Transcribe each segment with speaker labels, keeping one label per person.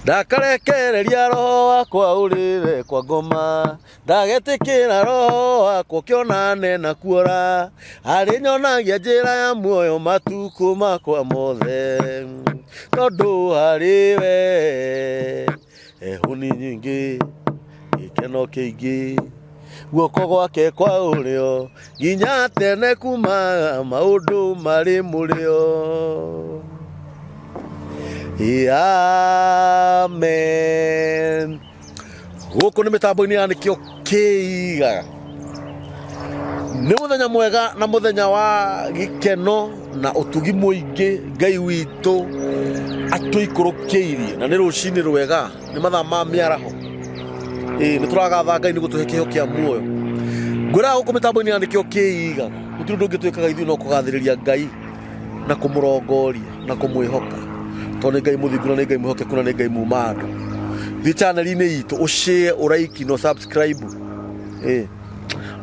Speaker 1: Ndakarekereria roho wakwa ũrĩre kwa ngoma, ndagetĩkĩra roho wakwa ũkĩonane na kuora, arĩnyonagia njĩra ya muoyo matukũ makwa mothe, tondũ harĩ we hũni nyingĩ, gĩkeno kĩingĩ, guoko gwake kwa ũrĩo nginya tene kuma maũndũ marĩ mũrĩo. Amen. Gũkũ nĩ mĩtambo-inĩ ya nĩkĩo kĩigaga. Nĩ mũthenya mwega na mũthenya wa gĩkeno na ũtugi mũingĩ Ngai witũ atũikũrũkĩirie, na nĩ rũcinĩ rwega, nĩ mathaa ma mĩaraho. Ĩĩ nĩ tũragatha Ngai nĩ gũtũhe kĩheo kĩa muoyo. Ngwĩraga gũkũ mĩtambo-inĩ ya nĩkĩo kĩigaga, gũtirĩ ũndũ ũngĩ twĩkaga ithuĩ no kũgathĩrĩria Ngai na kũmũrongoria na kũmwĩhoka, tondũ nĩ Ngai mũthingu na nĩ Ngai mwĩhokeku na nĩ Ngai muma andũ. Thiĩ channel-inĩ itũ ũshare, ũraiki na ũsubscribe. Ĩĩ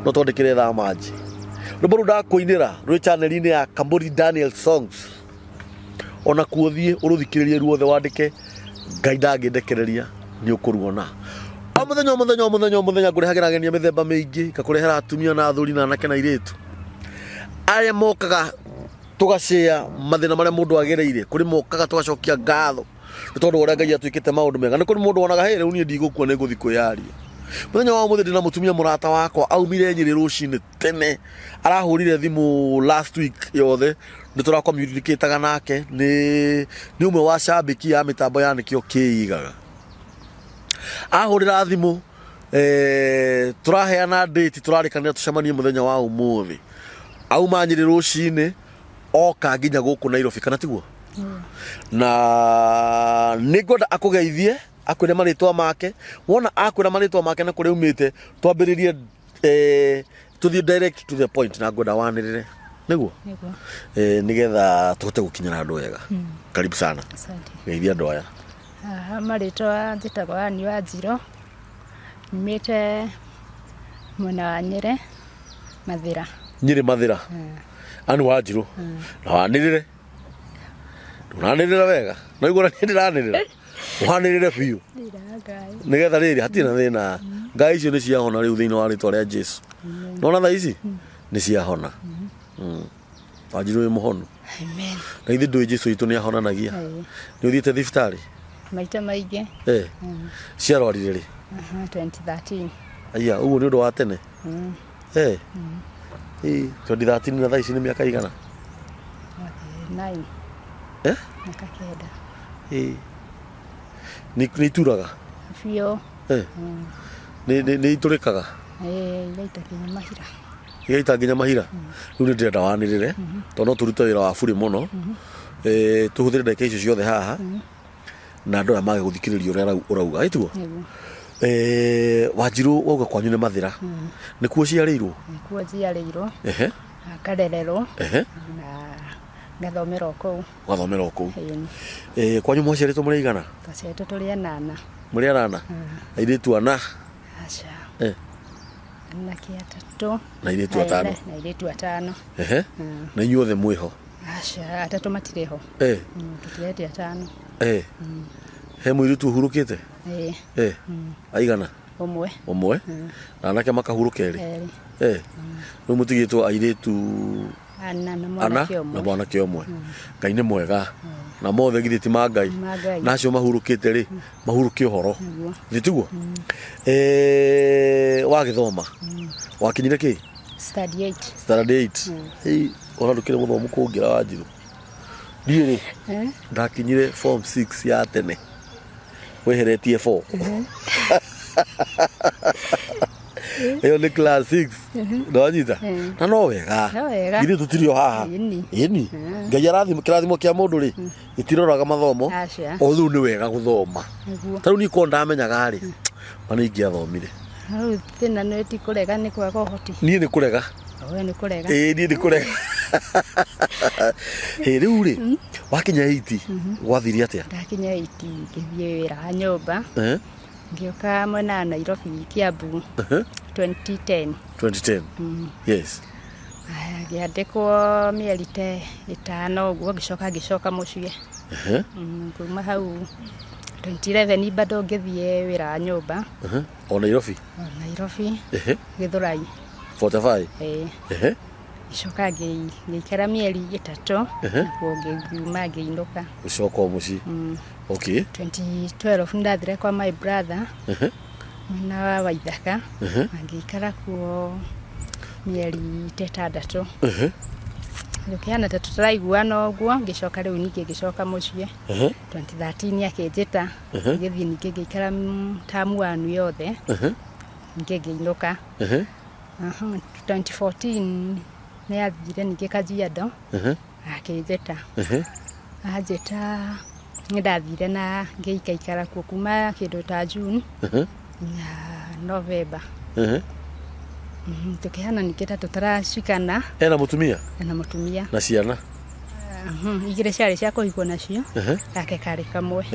Speaker 1: no twandĩkĩre thaa manji. Rwĩmbo rũu ndakũinĩra rwĩ channel-inĩ ya Kamburi Daniel Songs. Ona kuo thiĩ ũrũthikĩrĩrie ruothe wandĩke Ngai ndangĩndekereria nĩ ũkũruona. O mũthenya o mũthenya o mũthenya o mũthenya ngũrehagĩra ageni a mĩthemba mĩingĩ, ngakũrehera atumia na athuri na anake na airĩtu arĩa mokaga tũgacĩa mathĩna marĩa mũndũ agereire. Kũrĩ mokaga tũgacokia ngatho nĩ tondũ wa ũrĩa Ngai atwĩkĩte maũndũ mega. Nĩ kũrĩ mũndũ wonaga hĩ rĩu niĩ ndigũkua nĩ ngũthiĩ kwĩyaria. Mũthenya wa ũmũthĩ ndĩna mũtumia mũrata wakwa aumire Nyĩrĩ rũcinĩ tene, arahũrire thimũ last week yothe nĩ tũrakomunicataga nake, nĩ ũmwe wa cambĩki ya mĩtambo ya nĩkĩo kĩigaga. Ahũrĩra thimũ tũraheana date, tũrarĩkanĩra tũcemanie mũthenya wa ũmũthĩ. Auma Nyĩrĩ rũcinĩ oka nginya gũkũ Nairobi, kana tiguo? Na nĩ ngwenda akũgeithie, akwĩre marĩtwa make. Wona akwĩra marĩtwa make na kũrĩa aumĩte, twambĩrĩrie tũthiĩ direct to the point, na ngwenda wanĩrĩre nĩguo.
Speaker 2: Nĩguo.
Speaker 1: Nĩgetha tũhote gũkinyĩra andũ wega. Karibu sana.
Speaker 2: Asante.
Speaker 1: Geithia andũ aya.
Speaker 2: Haha marĩtwa njĩtagwo Ann Wanjirũ, nyumĩte mwena wa Nyĩrĩ, Mathĩra.
Speaker 1: Nyĩrĩ Mathĩra. Ann Wanjirũ. Na wanĩrĩre. Ndũranĩrĩra wega. No igua niĩ ndĩranĩrĩra. Wanĩrĩre biũ. Nĩgetha rĩrĩ hatirĩ na thĩna. Ngai icio nĩ ciahona rĩu thĩinĩ wa rĩtwa rĩa Jesu. Nona thaa ici nĩ ciahona. Wanjirũ wĩ mũhonu.
Speaker 2: Amen.
Speaker 1: Na ithuĩ ndũĩ Jesu witũ nĩ ahonanagia. Nĩ ũthiĩte thibitarĩ?
Speaker 2: Maita maingĩ.
Speaker 1: Ciarwarire rĩ?
Speaker 2: 2013.
Speaker 1: Aya, ũguo nĩ ũndũ wa tene? 2013 na thaa ici nĩ mĩaka igana?
Speaker 2: 9. Mĩaka 9.
Speaker 1: Nĩ ituraga?
Speaker 2: Biũ.
Speaker 1: Nĩ itũrĩkaga?
Speaker 2: Igaita nginya mahira.
Speaker 1: Igaita nginya mahira? Rĩu nĩ ndĩrenda wanĩrĩre, tondũ no tũrute wĩra wa burĩ mũno. Tũhũthĩre ndagĩka icio ciothe haha, na andũ aya mage gũthikĩrĩria ũrĩa ũrauga, ĩ tiguo?
Speaker 2: Nĩguo.
Speaker 1: Wanjirũ wauga kwanyu nĩ Mathĩra. Nĩkuo ũciarĩirwo?
Speaker 2: Nĩkuo njiarĩirwo. Na ngarererwo. Na ngathomera o kũu.
Speaker 1: Ũgathomera o kũu. Kwanyu mwaciarĩtwo mũrĩ aigana?
Speaker 2: Twaciarĩtwo tũrĩ anana.
Speaker 1: Mũrĩ anana? Airĩtu ana?
Speaker 2: Aca. Anake atatũ.
Speaker 1: Na airĩtu atano.
Speaker 2: Na airĩtu atano.
Speaker 1: Na inyuothe mwĩho?
Speaker 2: Aca, atatũ matirĩ ho. Tũtigĩte atano.
Speaker 1: He mũirĩtu ũhurũkĩte? Aigana?
Speaker 2: Ũmwe.
Speaker 1: Ũmwe. Na anake makahurũka erĩ?
Speaker 2: Erĩ.
Speaker 1: Rĩu mũtigĩtwo airĩtu
Speaker 2: ana na
Speaker 1: ana
Speaker 2: mwanake
Speaker 1: na
Speaker 2: ũmwe.
Speaker 1: mwanake ũmwe. Ngai nĩ mwega. Na mothe githĩ ti ma Ngai.
Speaker 2: Ma Ngai.
Speaker 1: Na acio mahurũkĩte rĩ, mahurũke ũhoro.
Speaker 2: Nĩguo.
Speaker 1: Githĩ tiguo? Wagĩthoma? Wakinyire kĩ?
Speaker 2: Standard 8.
Speaker 1: Standard 8. Hei, ona ndũkĩrĩ mũthomu kũngĩra Wanjirũ. Niĩ rĩ, ndakinyire form 6 ya tene. Weheretie 4. Ĩyo nĩ class 6. Nĩwanyita? Na no wega.
Speaker 2: No wega.
Speaker 1: Ithuĩ tũtirĩ o haha.
Speaker 2: Ĩni.
Speaker 1: Ĩni. Ngai arathima kĩrathimo kĩa mũndũ rĩ, gĩtiroraga mathomo.
Speaker 2: Aca.
Speaker 1: O rĩu nĩ wega gũthoma.
Speaker 2: Nĩguo.
Speaker 1: Ta rĩu niĩ korwo ndamenyaga rĩ, ma nĩ ingĩathomire.
Speaker 2: Rĩu thĩna nĩ ti kũrega nĩ kwaga ũhoti.
Speaker 1: Niĩ nĩ kũrega.
Speaker 2: We nĩ kũrega.
Speaker 1: Ĩĩ niĩ nĩ kũrega. Ĩ rĩu rĩ, wakinya 8 gwathire atĩa?
Speaker 2: Ndakinya 8 ngĩthiĩ wĩra wa nyũmba. Ngĩũka mwena wa Nairobi Kiambu 2010.
Speaker 1: 2010. Yes.
Speaker 2: Aya, ngĩandĩkwo mĩeri ta ĩtano ũguo, ngĩcoka ngĩcoka mũciĩ. Kuma hau 2011 bado ngĩthiĩ wĩra wa nyũmba.
Speaker 1: O Nairobi?
Speaker 2: O Nairobi. Gĩthũrai.
Speaker 1: 45?
Speaker 2: Ĩĩ. Gĩcoka ngĩikara mĩeri 3 nakuo ngĩuma ngĩinũka.
Speaker 1: Gũcoka o mũciĩ. Okay.
Speaker 2: 2012 nĩndathire kwa my brother mwena wa Waithaka na ngĩikara kuo mĩeri ta 6. Gũkĩhana ta tũtaraiguana ũguo, ngĩcoka rĩu ningĩ ngĩcoka mũciĩ. 2013 akĩnjĩta, ngĩthiĩ ningĩ ngĩikara tamu wanu yothe, ningĩ ngĩinũka. 2014 nĩ athire ningĩ Kajiado, akĩnjĩta. Anjĩta nĩ ndathire na ngĩikaikara kuo kuma kĩndũ ta June nginya November. Tũkĩhana ningĩ ta tũtaracikana.
Speaker 1: Ena mũtumia?
Speaker 2: Ena mũtumia.
Speaker 1: Na ciana?
Speaker 2: 2 ciarĩ cia kũhikwo nacio, gake karĩ kamwe.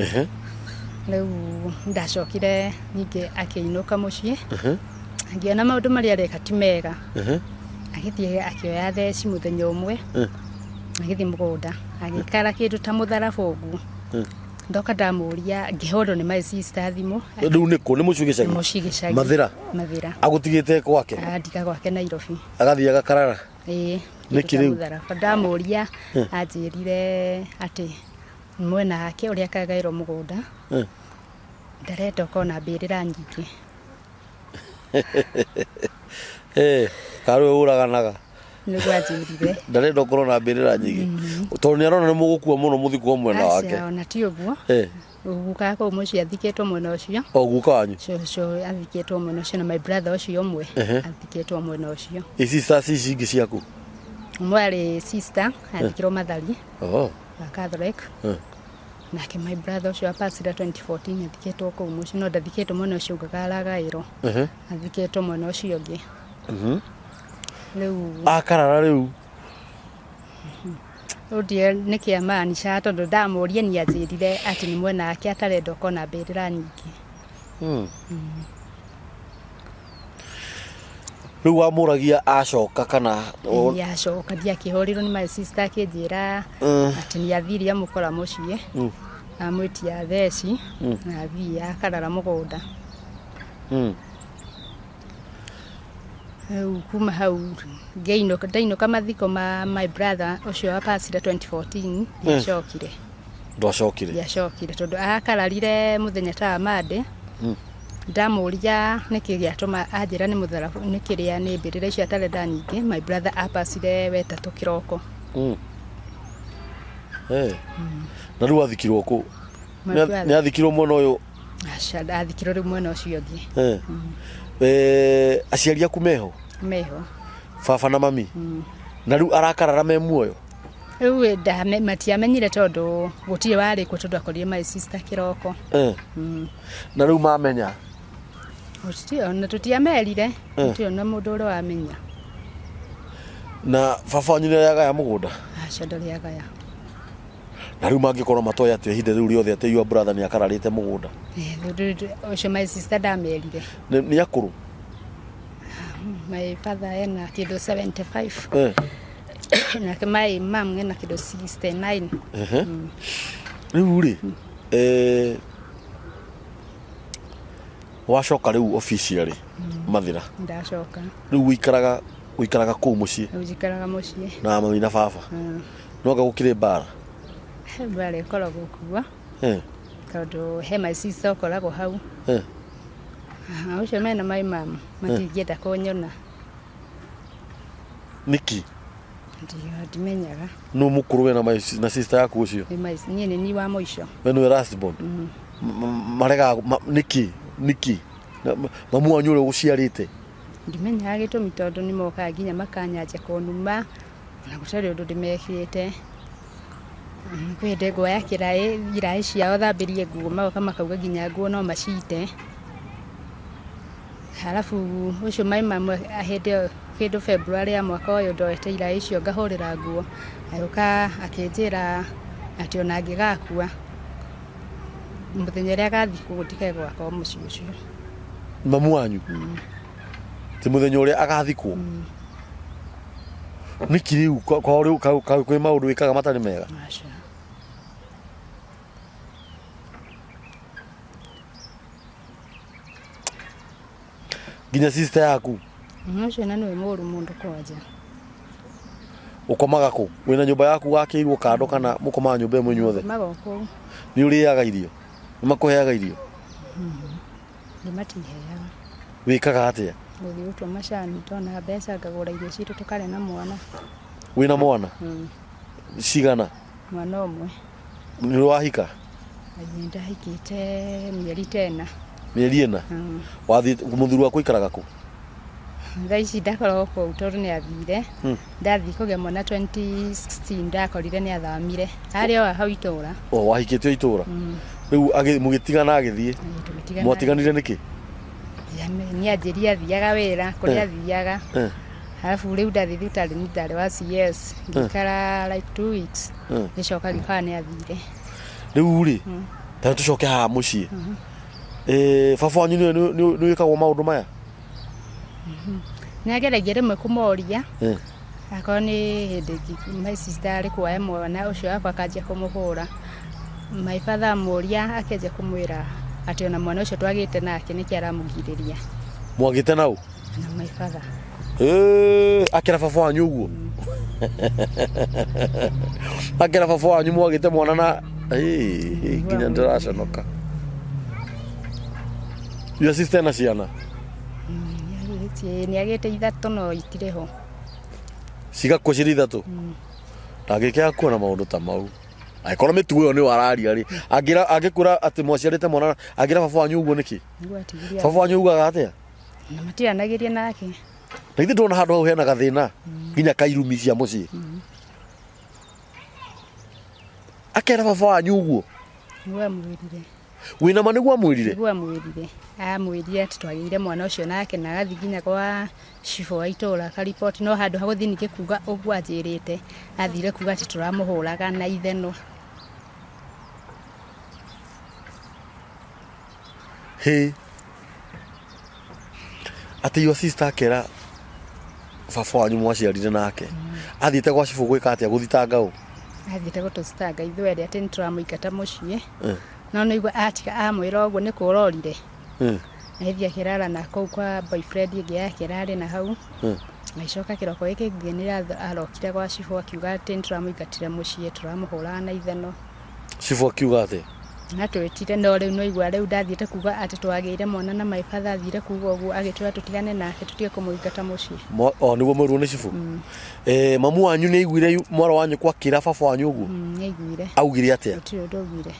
Speaker 2: Rĩu ndacokire ningĩ akĩinũka mũciĩ, ngĩona maũndũ marĩa areka ti mega. Agĩthiĩ akĩoya theci mũthenya ũmwe, agĩthiĩ mũgũnda, agĩikara kĩndũ ta mũtharaba ũguo. Ndoka ndamũria, ngĩhũrwo nĩ my sister thimũ.
Speaker 1: Rĩu nĩ kũ? Nĩ mũciĩ gĩcagi?
Speaker 2: Nĩ mũciĩ gĩcagi.
Speaker 1: Mathĩra?
Speaker 2: Mathĩra.
Speaker 1: Agũtigĩte gwake?
Speaker 2: Andiga gwake Nairobi.
Speaker 1: Agathiĩ agakarara?
Speaker 2: Ĩĩ.
Speaker 1: Nĩkĩ rĩu?
Speaker 2: Mũtharaba. Ndamũria, anjĩrire atĩ mwena wake ũrĩa akagaĩrwo mũgũnda, ndarenda ũkorwo na mbĩrĩra nyingĩ.
Speaker 1: Karĩ we ũraganaga?
Speaker 2: Nĩguo anjĩrire.
Speaker 1: Ndarenda ũkorwo na mbĩrĩra nyingĩ. Tondũ nĩ arona nĩ mũgũkua mũno mũthikwo mwena wake.
Speaker 2: Aca, ona ti ũguo. Guka kũu mũciĩ athikĩtwo mwena ũcio.
Speaker 1: O guka wanyu?
Speaker 2: Cũcũ athikĩtwo mwena ũcio na my brother ũcio ũmwe athikĩtwo mwena ũcio.
Speaker 1: Ĩ sisters ici ingĩ ciaku?
Speaker 2: Ũmwe arĩ sister athikirwo Mathari. Wa Catholic. Nake my brother ũcio apasire 2014 athikĩtwo kũu mũciĩ, no ndathikĩtwo mwena ũcio ugaga aragaĩrwo. Athikĩtwo mwena ũcio ũngĩ. Rĩu
Speaker 1: akarara rĩu.
Speaker 2: Ũndie nĩ kĩamaanisha tondũ ndamũria nĩ anjĩrire atĩ nĩ mwena wake atarenda ũkorwo na mbĩrĩra nyingĩ.
Speaker 1: Rĩu wamũragia acoka kana
Speaker 2: Ĩĩ, acoka ndiakĩhũrirwo nĩ my sister akĩnjĩra atĩ nĩ athire amũkora mũciĩ, amwĩtia theci na athiĩ akarara mũgũnda. Rĩu kuma hau ngĩinũka, ndainũka mathiko ma my brother ũcio wa pasire 2014 ndiacokire.
Speaker 1: Ndwacokire?
Speaker 2: Ndiacokire tondũ akararire mũthenya ta wa Monday. Ndamũria nĩkĩ gĩatũma anjĩra nĩ mũtharabu, nĩ kĩrĩa nĩ mbĩrĩra icio atarenda nyingĩ. My brother apacire wetatũ kĩroko.
Speaker 1: Na rĩu athikirwo kũ?
Speaker 2: My brother.
Speaker 1: Nĩ athikirwo mwena ũyũ?
Speaker 2: Aca, athikirwo rĩu mwena ũcio ũngĩ.
Speaker 1: Aciari aku meho?
Speaker 2: Meho.
Speaker 1: Baba na mami? Na rĩu arakarara me muoyo?
Speaker 2: Rĩu matiamenyire tondũ gũtirĩ warĩ kuo tondũ akorire my sister kĩroko.
Speaker 1: Na rĩu mamenya?
Speaker 2: Gũtirĩ, ona tũtiamerire. Gũtirĩ ona mũndũ ũrĩa wamenya.
Speaker 1: Na baba wanyu nĩ arĩagaya mũgũnda?
Speaker 2: Aca, ndarĩ agaya.
Speaker 1: Na rĩu mangĩkorwo matoĩ atĩ ihinda rĩu rĩothe atĩ your brother nĩ akararĩte mũgũnda?
Speaker 2: Ũcio my sister ndamerire.
Speaker 1: Nĩ akũrũ?
Speaker 2: My father ena kĩndũ 75. Nake my mom ena kĩndũ 69.
Speaker 1: Rĩu rĩ, wacoka rĩu officially Mathĩra?
Speaker 2: Ndacoka.
Speaker 1: Rĩu ũikaraga kũu mũciĩ?
Speaker 2: Rĩu njikaraga mũciĩ.
Speaker 1: Na mami na baba? No anga gũkĩrĩ mbara?
Speaker 2: Mbara ĩkoragwo kuo. Tondũ he my sister ũkoragwo hau. Ũcio mena my mom matingĩenda kũnyona.
Speaker 1: Nĩkĩ?
Speaker 2: Ndimenyaga.
Speaker 1: Nũ mũkũrũ we na sister yaku ũcio?
Speaker 2: Niĩ nĩ niĩ wa mũico.
Speaker 1: We nĩwe last born? Maregaga nĩkĩ? Nĩkĩ? Mamu wanyu ũrĩa ũgũciarĩte?
Speaker 2: Ndimenyaga gĩtũmi tondũ nĩ mokaga nginya makanyanja kũnuma na gũtarĩ ũndũ ndĩmekĩte. Kwĩ hĩndĩ nguoya kĩraĩ, iraĩ ciao thambĩrie nguo magoka makauga nginya nguo no maciite. Halafu ũcio my mum hĩndĩ ĩyo kĩndũ February ya mwaka ũyũ ndoete iraĩ icio ngahũrĩra nguo, agĩũka akĩnjĩra atĩ ona angĩgakua mũthenya ũrĩa agathikwo ndikae gwakwa mũciĩ ũcio.
Speaker 1: Mamu wanyu? Ti mũthenya ũrĩa agathikwo? Nĩkĩ rĩu kwa rĩu kwĩ maũndũ wĩkaga matarĩ mega?
Speaker 2: Aca.
Speaker 1: Nginya sister yaku?
Speaker 2: Ũcio na nĩwe mũru mũndũ kwanja.
Speaker 1: Ũkomaga kũ? Wĩna nyũmba yaku wakĩirwo kando kana mũkomaga nyũmba ĩmwe inyuothe?
Speaker 2: Komaga o kũu.
Speaker 1: Nĩ ũrĩaga irio? Nĩ makũheaga irio?
Speaker 2: Nĩ matiheaga.
Speaker 1: Wĩkaga atĩa?
Speaker 2: Gũthiĩ gũtua macani, ndona mbeca ngagũra irio citũ tũkarĩa na mwana.
Speaker 1: Wĩna mwana? Cigana?
Speaker 2: Mwana ũmwe.
Speaker 1: Nĩ wahika?
Speaker 2: Nĩ ndahikĩte mĩeri ta ĩna.
Speaker 1: Mĩeri ĩna? Wathiĩ mũthuri waku aikaraga kũ?
Speaker 2: Thaa ici ndakoragwo kũu tondũ nĩ athire. Ndathiĩ kũgĩa mwana 2016 ndakorire nĩ athamire. Arĩ o hau itũra.
Speaker 1: O wahikĩte o itũra? Rĩu mũgĩtigana agĩthiĩ?
Speaker 2: Tũgĩtigana.
Speaker 1: Mwatiganire nĩkĩ?
Speaker 2: Nĩ anjĩria athiaga wĩra kũrĩa athiaga. Arabu rĩu ndathiĩ thibitarĩ nĩ ndarĩ wa CS ngĩikara like 2 weeks, ngĩcoka ngĩkora nĩ athire.
Speaker 1: Rĩu rĩ, ta tũcoke haha mũciĩ. Baba wanyu nĩ wĩkagwo maũndũ maya?
Speaker 2: Nĩ ageragia rĩmwe kũmoria. Akorwo nĩ hĩndĩ ĩngĩ my sister arĩ kuoya mwana ũcio wakwa akanjia kũmũhũra. My father amũria akĩanjia kũmwĩra atĩ ona mwana ũcio twagĩte nake nĩkĩ aramũgirĩria.
Speaker 1: Mwagĩte nau?
Speaker 2: Na my father.
Speaker 1: Akĩra baba wanyu ũguo? Akĩra baba wanyu mwagĩte mwana na nginya ndĩraconoka. Your sister ena ciana?
Speaker 2: Nĩ agĩte ithatũ no itirĩ ho.
Speaker 1: Cigakua cirĩ ithatũ? Ndangĩkĩaga kuona maũndũ ta mau. Angĩkorwo mĩtugo ĩyo nĩyo araria rĩ, angĩkwĩra atĩ mwaciarĩte mwana, angĩra baba wanyu ũguo nĩkĩ?
Speaker 2: Nĩguo atigirie.
Speaker 1: Baba wanyu augaga atĩa?
Speaker 2: Na matiranagĩria nake.
Speaker 1: Na githĩ ndona handũ hau hena gathĩna nginya kairumi cia mũciĩ. Akera baba wanyu ũguo?
Speaker 2: Nĩguo amwĩrire.
Speaker 1: Wĩna ma nĩguo amwĩrire?
Speaker 2: Nĩguo amwĩrire. Amwĩrire atĩ twagĩire mwana ũcio nake na agathiĩ nginya kwa cibũ wa itũũra akariboti, no handũ ha gũthiĩ ningĩ kuga ũguo anjĩrĩte, athire kuga atĩ tũramũhũraga na ithenwa.
Speaker 1: Hĩ. Atĩ your sister akera baba wanyu mwaciarire nake. Athiĩte gwa cibũ gwĩka atĩa? Gũthitanga ũ?
Speaker 2: Athiĩte gũtũcitanga ithuĩ erĩ atĩ nĩ tũramũingata mũciĩ. No nĩ aigua atiga amwĩra ũguo nĩ kũra orire. Agĩthiĩ akĩrara na kũu kwa boyfriend ĩngĩ yake ĩrarĩ na hau. Agĩcoka kĩroko gĩkĩ kĩngĩ nĩ arokire gwa cibũ akiuga atĩ nĩ tũramũingatire mũciĩ, tũramũhũraga na ithanwa.
Speaker 1: Cibũ akiuga atĩa?
Speaker 2: Atwĩtire, no rĩu no igua rĩu ndathiĩte kuga atĩ twagĩire mwana na my father athire kuga ũguo agĩtwĩra tũtigane nake tũtige kũmũingata mũciĩ.
Speaker 1: O nĩguo mwĩrwo nĩ cibũ? Mamu wanyu nĩ aiguire mwarĩ wa nyũkwa akĩra baba wanyu ũguo?
Speaker 2: Nĩ aiguire.
Speaker 1: Augire atĩa?
Speaker 2: Gũtirĩ ũndũ augire.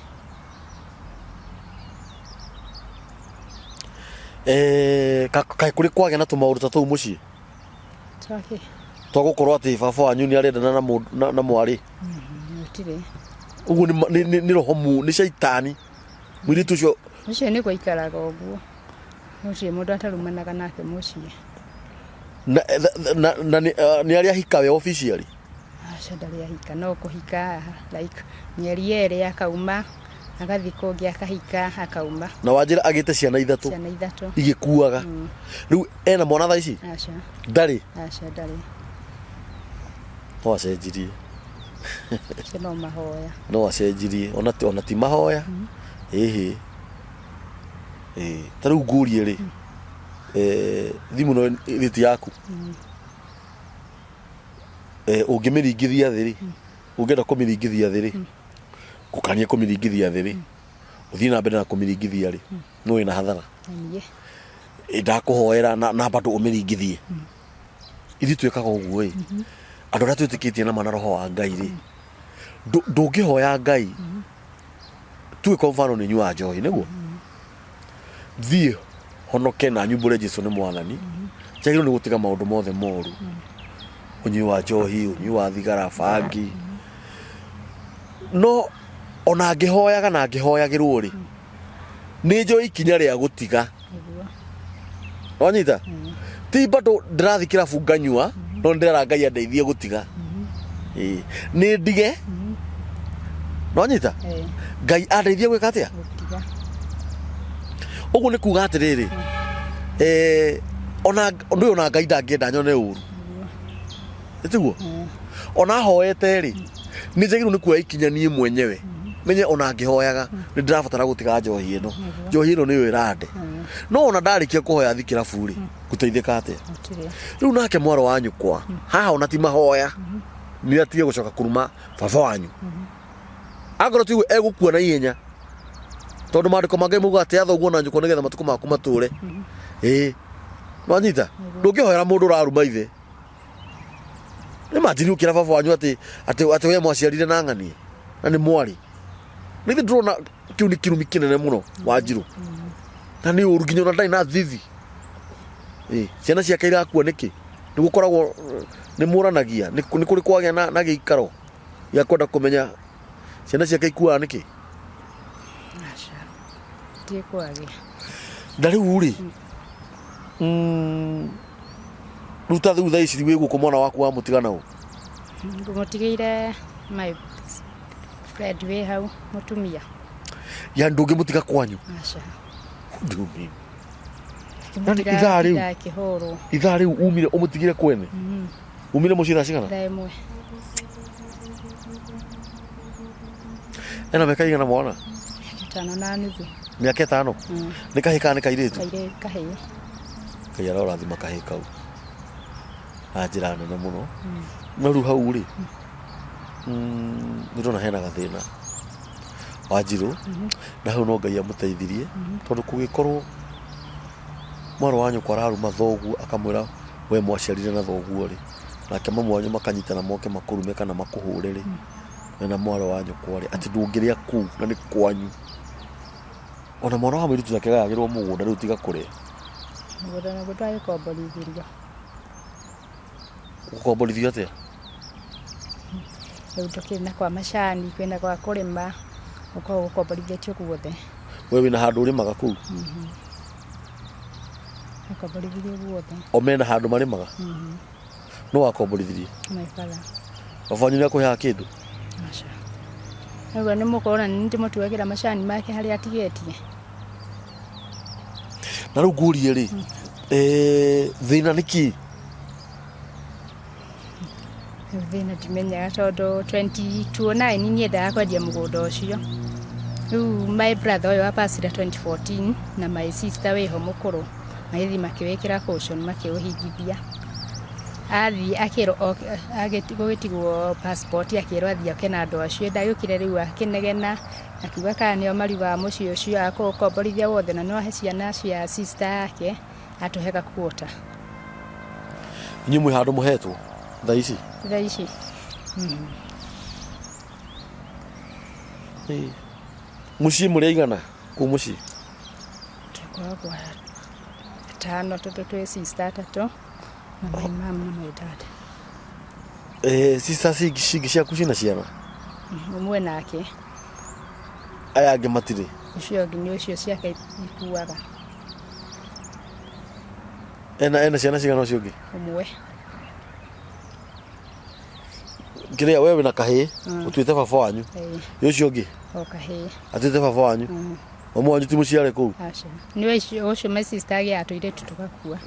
Speaker 1: Kaĩ kũrĩ kwagĩa na tũmaũndũ ta tũu mũciĩ?
Speaker 2: Twakĩ?
Speaker 1: Twa gũkorwo atĩ baba wanyu nĩ arendana na mũndũ na mwarĩ?
Speaker 2: Gũtirĩ.
Speaker 1: Ũguo nĩ roho nĩ caitani. Mũirĩtu ũcio
Speaker 2: Ũcio nĩguo aikaraga ũguo. Gũtirĩ mũndũ atarumanaga nake mũciĩ.
Speaker 1: Na nĩ arĩ ahika we officially?
Speaker 2: Aca, ndarĩ ahika, no kũhika like mĩeri 2 akauma agathiĩ kũngĩ akahika akauma.
Speaker 1: Na wanjĩra agĩte ciana ithatũ?
Speaker 2: Ciana ithatũ.
Speaker 1: Igĩkuaga. Rĩu ena mwana thaa ici?
Speaker 2: Aca.
Speaker 1: Ndarĩ?
Speaker 2: Aca, ndarĩ.
Speaker 1: No acenjirie.
Speaker 2: Acio no mahoya.
Speaker 1: No acenjirie ona ti mahoya. Ĩhĩ. Ĩĩ, ta rĩu ngũrie rĩ, thimũ no ĩrĩ ti yaku? Ũngĩmĩringithia thĩ rĩ, ũngĩenda kũmĩringithia thĩ rĩ, ngũkanie kũmĩringithia thĩ rĩ, ũthiĩ na mbere na kũmĩringithia rĩ, no wĩna hathara.
Speaker 2: Na niĩ.
Speaker 1: Ndakũhoera na bado ũmĩringithie. Ithuĩ twĩkaga ũguo ĩ, andũ arĩa twĩtĩkĩtie na mana roho wa Ngai rĩ, ndũngĩhoya Ngai tuge kwa mfano nĩ nyuaga njohi nĩguo thiĩ honoke na nyumbũre Jesu nĩ mwathani, njagĩrĩirwo nĩ gũtiga maũndũ mothe moru, ũnyui wa njohi, ũnyui wa thigara, bangi, no ona ngĩhoyaga na ngĩhoyagĩrwo rĩ, nĩ njoe ikinya rĩa gũtiga.
Speaker 2: Nĩguo.
Speaker 1: Wanyita ti bado ndĩrathiĩ kĩrabu nganyua, no ndĩrera Ngai andeithie gũtiga. Ĩĩ, nĩ ndige. Nonyita? Ngai andeithie gwĩka atĩa?
Speaker 2: Gũtiga.
Speaker 1: Ũguo nĩ kuga atĩrĩrĩ, ona ũndũ ũyũ ona Ngai ndangĩenda nyone ũru. Nĩ tiguo? Ona hoete rĩ, nĩ njagĩrĩirwo nĩ kuoya ikinya niĩ mwenyewe menye ona ngĩhoyaga nĩ ndĩrabatara gũtiga njohi ĩno. Njohi ĩno nĩyo ĩrande. No ona ndarĩkia kũhoya thi kĩrabu rĩ, ngũteithĩka atĩa?
Speaker 2: Gũtirĩ.
Speaker 1: Rĩu nake mwarĩ wa nyũkwa haha ona ti mahoya, nĩ atige gũcoka kũruma baba wanyu. Akorwo tiguo egũkua na ihenya, tondũ maandĩko ma Ngai mauga atĩ athoguo na nyũkwa nĩgetha matukũ maku matũre. Ĩĩ, nwanyita ndũngĩhoera mũndũ ũraruma ithe. Nĩ manjiri ũkĩra baba wanyu atĩ atĩ atĩ we mwaciarire na ng'anie na nĩ mwarĩ. Nĩ ithe ndĩrona kĩu nĩ kĩrumi kĩnene mũno, Wanjirũ, na nĩ ũru nginya ona ndarĩ na thithi. Ĩ ciana ciake irakua nĩkĩ? Nĩ gũkoragwo nĩ mũranagia, nĩ kũrĩ kwagĩa na gĩikaro gĩa kwenda kũmenya ciana ciake ikuaga nĩkĩ?
Speaker 2: Aca. Gũtirĩ kwagĩa.
Speaker 1: Na rĩu rĩ, rĩu ta rĩu thaa ici wĩ gũkũ, mwana waku wamũtiga na ũ?
Speaker 2: Ngũmũtigĩire my friend wĩ hau, mũtumia.
Speaker 1: Yani ndũngĩmũtiga kwanyu?
Speaker 2: Aca.
Speaker 1: What do you mean? Yani
Speaker 2: Ngĩmũtiga
Speaker 1: ithaa rĩu?
Speaker 2: Ndakĩhũrwo.
Speaker 1: Ithaa rĩu umire ũmũtigire kwene, umire mũciĩ thaa cigana?
Speaker 2: Thaa 1.
Speaker 1: Ena mĩaka igana mwana?
Speaker 2: 5.5.
Speaker 1: Mĩaka 5? Nĩ kahĩ kana nĩ kairĩtu?
Speaker 2: Kairĩ kahĩĩ.
Speaker 1: Ngai arorathima kahĩ kau na njĩra nene mũno. No rĩu hau rĩ, nĩ ndona hena gathĩna, Wanjirũ, na hau no Ngai amũteithirie, tondũ kũngĩkorwo mwarĩ wa nyũkwa araruma thoguo akamwĩra we mwaciarire na thoguo rĩ, nake mamu wanyu makanyitana moke makũrume kana makũhũre rĩ, we na mwarĩ wa nyũkwa rĩ, atĩ ndũngĩrĩa kũu na nĩ kwanyu. Ona mwana wa mũirĩtu nake agayagĩrwo mũgũnda rĩu tiga kũrĩa.
Speaker 2: Mũgũnda naguo twagĩkomborithirio.
Speaker 1: Gũkomborithio atĩa?
Speaker 2: Rĩu tũkĩrĩ na kwa macani, kwĩna gwa kũrĩma, gũkoragwo gũkomborithĩtio guothe.
Speaker 1: We wĩna handũ ũrĩmaga kũu?
Speaker 2: Gũkomborithirio guothe.
Speaker 1: O mena handũ marĩmaga? No wakomborithirie?
Speaker 2: My father.
Speaker 1: Baba wanyu nĩ akũheaga kĩndũ?
Speaker 2: Aca. Rĩu nĩ mũkũrona nĩ ndĩmũtuagĩra macani make harĩa atigĩtie.
Speaker 1: Na rĩu ngũrie rĩ, thĩna nĩ kĩ?
Speaker 2: Rĩu thĩna ndimenyaga, tondũ 2009 niĩ endaga kwendia mũgũnda ũcio. Rĩu my brother ũyũ wa pasire 2014 na my sister wĩho mũkũrũ magĩthiĩ makĩwĩkĩra caution, makĩũhingithia. Athiĩ akĩrwo gũgĩtigwo passport, akĩrwo athiĩ oke na andũ acio. Ndagĩũkire rĩu akĩnegena, akiuga kana nĩo mariugaga mũciĩ ũcio akũũkomborithia wothe, na no ahe ciana cia sister yake atũhe gakuota.
Speaker 1: Inyuĩ mwĩ handũ mũhetwo thaa ici?
Speaker 2: Thaa ici.
Speaker 1: Ĩĩ. Mũciĩ mũrĩ aigana kũu mũciĩ?
Speaker 2: Tũkoragwo atano, tondũ twĩ sister atatũ na my mom na my dad.
Speaker 1: Sister cingĩ ciaku ciĩna ciana?
Speaker 2: Ũmwe nake.
Speaker 1: Aya angĩ matirĩ?
Speaker 2: Ũcio ũngĩ nĩ ũcio ciake ikuaga.
Speaker 1: Ena ciana cigana ũcio ũngĩ?
Speaker 2: Ũmwe.
Speaker 1: Kĩrĩa we wĩna kahĩĩ, ũtuĩte baba wanyu.
Speaker 2: Ĩĩ.
Speaker 1: Ũcio ũngĩ?
Speaker 2: O kahĩĩ.
Speaker 1: Atuĩte baba wanyu. Mamu wanyu ti mũciare kũu?
Speaker 2: Aca. Nĩwe ũcio my sister agĩaga tũirĩtu tũgakua.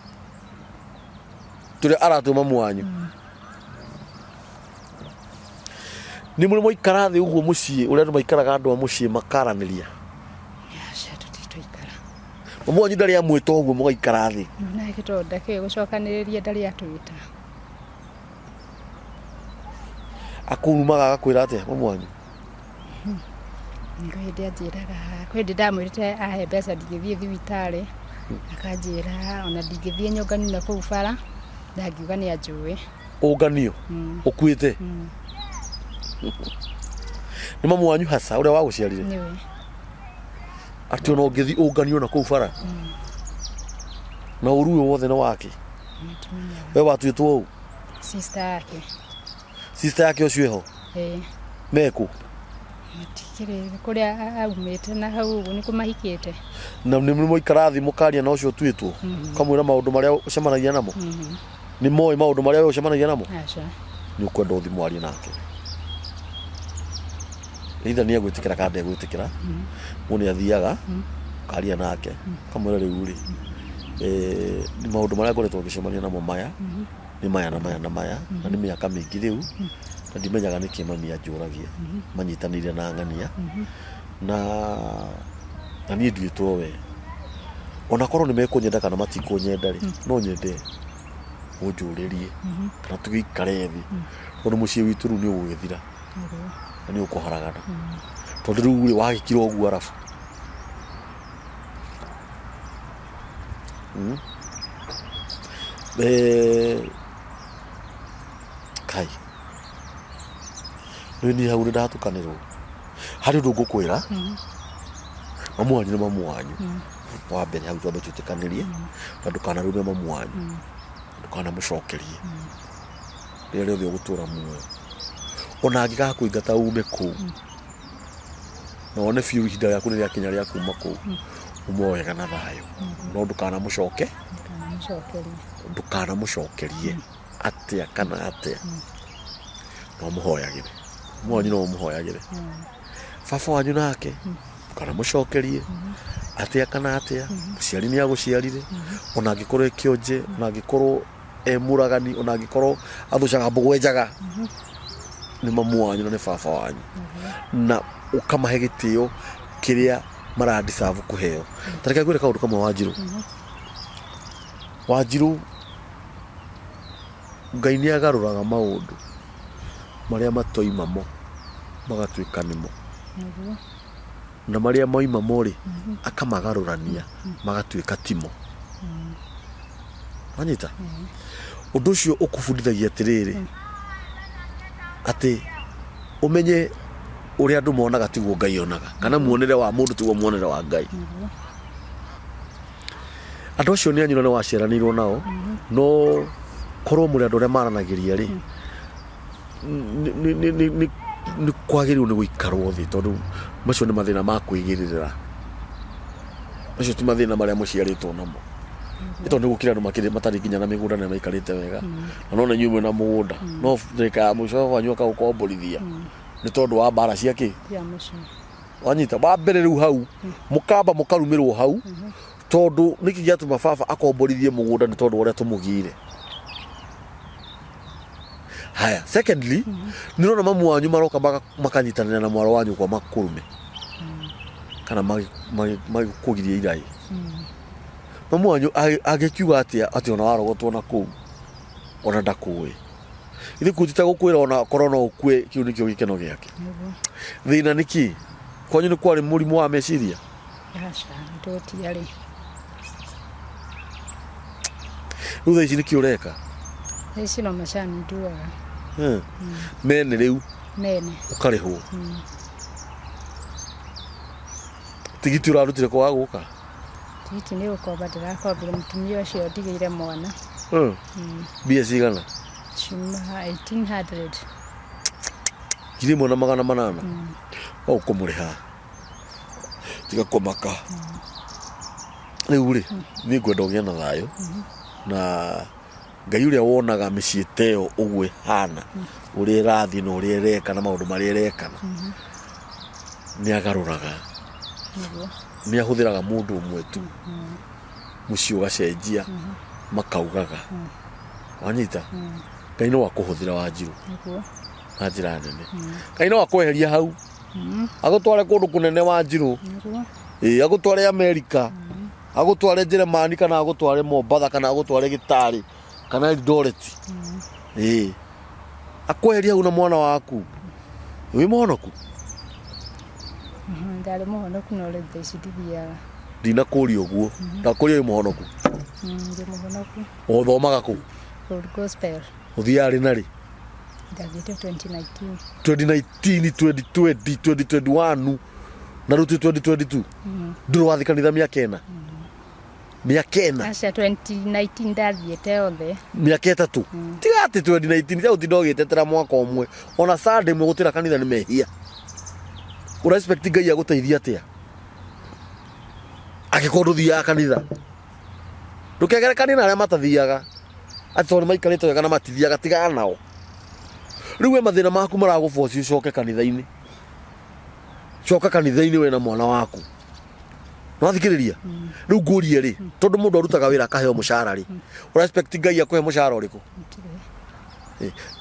Speaker 1: Tũrĩa aratua mamu wanyu. Nĩ mũrĩ mwaikara thĩ ũguo mũciĩ ũrĩa andũ maikaraga, andũ a mũciĩ makaranĩria?
Speaker 2: Aca, tũtirĩ twaikara.
Speaker 1: Mamu wanyu ndarĩ amwĩta ũguo mũgaikara thĩ?
Speaker 2: Nake tondũ ndakĩũĩ gũcokanĩrĩria, ndarĩ atwĩta.
Speaker 1: Akũrumaga agakwĩra atĩa mamu wanyu?
Speaker 2: Kwĩ hĩndĩ anjĩraga, kwĩ hĩndĩ ndamwĩrĩte ahe mbeca ndingĩthiĩ thibitarĩ, akanjĩra ona ndingĩthiĩ nyũngani na kũu bara, ndangiuga nĩ anjũĩ.
Speaker 1: Ũnganio ũkuĩte nĩ mamu wanyu hasa ũrĩa wagũciarire?
Speaker 2: Nĩwe.
Speaker 1: Atĩ ona ũngĩthiĩ ũnganio na kũu bara na ũru ũyũ wothe nĩ wake?
Speaker 2: Ndimenyaga.
Speaker 1: We watuĩtwo ũũ?
Speaker 2: Sister yake.
Speaker 1: Sister yake ũcio ĩho?
Speaker 2: Ĩĩ.
Speaker 1: Mekũ?
Speaker 2: Matikĩrĩ kũrĩa aumĩte na hau ũguo nĩkuo mahikĩte.
Speaker 1: Na nĩ mwaikara thĩ mũkaria na ũcio ũtuĩtwo, ũkamwĩra maũndũ marĩa ũcemanagia namo? Nĩ moĩ maũndũ marĩa we ũcemanagia namo?
Speaker 2: Aca.
Speaker 1: Nĩ ũkwenda ũthiĩ mwarie nake, either nĩ egwĩtĩkĩra kana ndegwĩtĩkĩra. Mũndũ nĩ athiaga ũkaria nake, ũkamwĩra rĩu rĩ, nĩ maũndũ marĩa ngoretwo ngĩcemania namo maya nĩ maya na maya na maya, na nĩ mĩaka mĩingĩ rĩu, na ndimenyaga nĩkĩ mami anjũragia manyitanĩire na ng'ania, na niĩ nduĩtwo we. Ona korwo nĩ mekũnyenda kana matikũnyenda rĩ, no nyende ũnjũrĩrie kana tũgĩikare thĩ, tondũ mũciĩ witũ rĩu nĩ ũgũgĩthira na nĩ ũkũharagana, tondũ rĩu rĩ wagĩkira ũguo arabu. Kai rĩu niĩ hau nĩ ndatukanĩrwo. Harĩ ũndũ ngũkwĩra, mamu wanyu nĩ mamu wanyu. Wa mbere hau twambe twĩtĩkanĩrie, na ndũkanarume mamu wanyu, ndũkanamũcokerie rĩrĩa rĩothe ũgũtũra muoyo. Ona angĩgakũingata ume kũu, na wone biũ ihinda rĩaku nĩ rĩakinya rĩa kuma kũu, uma wega na thayũ, no ndũkanamũcoke
Speaker 2: Ndũkanamũcokerie.
Speaker 1: Ndũkanamũcokerie atĩa kana atĩa, no mũhoyagĩre. Mamu wanyu no ũmũhoyagĩre. Baba wanyu nake ndũkanamũcokerie atĩa kana atĩa. Mũciari nĩ agũciarire, ona angĩkorwo e kĩonje, ona angĩkorwo e mũragani, ona angĩkorwo athũcaga mbũgũ njaga, nĩ mamu wanyu na nĩ baba wanyu, na ũkamahe gĩtĩo kĩrĩa mara deserve kũheo. Ta reke ngwĩre kaũndũ kamwe, Wanjirũ. Wanjirũ, Ngai nĩ agarũraga maũndũ marĩa matoima mo magatuĩka nĩmo. Na marĩa moima mo rĩ, akamagarũrania magatuĩka timo. Wanyita? Ũndũ ũcio ũkũbundithagia atĩrĩrĩ, atĩ ũmenye ũrĩa andũ monaga tiguo Ngai onaga, kana muonere wa mũndũ tiguo muonere wa Ngai. Andũ acio nĩ anyu na nĩ waciaranĩirwo nao, no korwo mũrĩ andũ arĩa maranagĩria rĩ, nĩ kwagĩrĩirwo nĩ gũikarwo thĩ, tondũ macio nĩ mathĩna ma kwĩgĩrĩrĩra. Macio ti mathĩna marĩa mũciarĩtwo namo. Nĩ tondũ nĩ gũkĩrĩ andũ makĩrĩ matarĩ nginya na mĩgũnda na maikarĩte wega. Na no na inyuĩ mwĩna mũgũnda. No ndagĩka ya mũico baba wanyu akaũkomborithia nĩ tondũ wa mbara cia kĩ?
Speaker 2: Cia mũciĩ.
Speaker 1: Wanyita? Wa mbere rĩu hau mũkamba mũkarumĩrwo hau, tondũ nĩkĩ gĩatũma baba akomborithie mũgũnda? Nĩ tondũ wa ũrĩa tũmũgĩire. Haya, secondly, nĩ ũrona mamu wanyu maroka makanyitanĩra na mwaro wanyu kwa makũrume kana magĩkũgirie iraĩ. Mamu wanyu angĩkiuga atĩa atĩ ona warogotwo na kũu ona ndakũĩ? Ithe kuu ti ta gũkwĩra ona korwo no ũkue, kĩu nĩkĩo gĩkeno gĩake. Thĩna nĩ kĩ? Kwanyu nĩ kwarĩ mũrimũ wa meciria?
Speaker 2: Aca, tũtiarĩ.
Speaker 1: Rĩu thaa ici nĩkĩ ũreka?
Speaker 2: Thaa ici no macani nduaga.
Speaker 1: Mene rĩu?
Speaker 2: Mene.
Speaker 1: Ũkarĩhwo? Tigiti ũrarutire kwa gũka?
Speaker 2: Tigiti nĩ gũkomba ndĩrakombire mũtumia ũcio ndigĩire mwana.
Speaker 1: Mbia cigana?
Speaker 2: Ciuma 1800.
Speaker 1: 1800? O ũkũmũrĩha, tiga kũmaka. Rĩu rĩ, niĩ ngwenda ũgĩe na thayũ na Ngai ũrĩa wonaga mĩciĩ ta ĩyo ũguo ĩhana, ũrĩa ĩrathiĩ na ũrĩa ĩreka na maũndũ marĩa ĩrekana, nĩ agarũraga. Nĩ ahũthĩraga mũndũ ũmwe tu, mũciĩ ũgacenjia, makaugaga. Wanyita? Ngai no akũhũthĩra, Wanjirũ, na njĩra nene. Ngai no akweheria hau agũtware kũndũ kũnene, Wanjirũ. Ĩĩ, agũtware Amerika, agũtware Njeremani, kana agũtware Mombatha, kana agũtware Gĩtarĩ kana Eldoret. Ĩĩ, akweheria hau na mwana waku. Wĩ mũhonoku?
Speaker 2: Ndarĩ mũhonoku, no rĩu thaa ici ndithiaga.
Speaker 1: Ndinakũria ũguo, ndakũria wĩ mũhonoku.
Speaker 2: Ndĩ mũhonoku.
Speaker 1: Ũthomaga kũ?
Speaker 2: Full Gospel.
Speaker 1: Ũthiaga rĩ na rĩ?
Speaker 2: Ndathiĩte 2019.
Speaker 1: 2019, 2020, 2021, na rĩu twĩ 2022. Ndũrĩ wathiĩ kanitha mĩaka 4? Mĩaka 4?
Speaker 2: Aca, 2019 ndathiĩte othe.
Speaker 1: Mĩaka 3. Tiga atĩ 2019, tiga gũtinda ũgĩtetera mwaka ũmwe. Ona Sunday ĩmwe gũtĩra kanitha nĩ mehia. Ũra expect Ngai agũteithie atĩa angĩkorwo ndũthiaga kanitha? Ndũkegerekanie na arĩa matathiaga atĩ tondũ nĩ maikarĩte wega na matithiaga, tigana nao. Rĩu we mathĩna maku maragũboci ũcoke kanitha-inĩ. Coka kanitha-inĩ we na mwana waku. Nwathikĩrĩria? Rĩu ngũrie rĩ, tondũ mũndũ arutaga wĩra akaheo mũcara rĩ, ũra expect Ngai akũhe mũcara ũrĩkũ?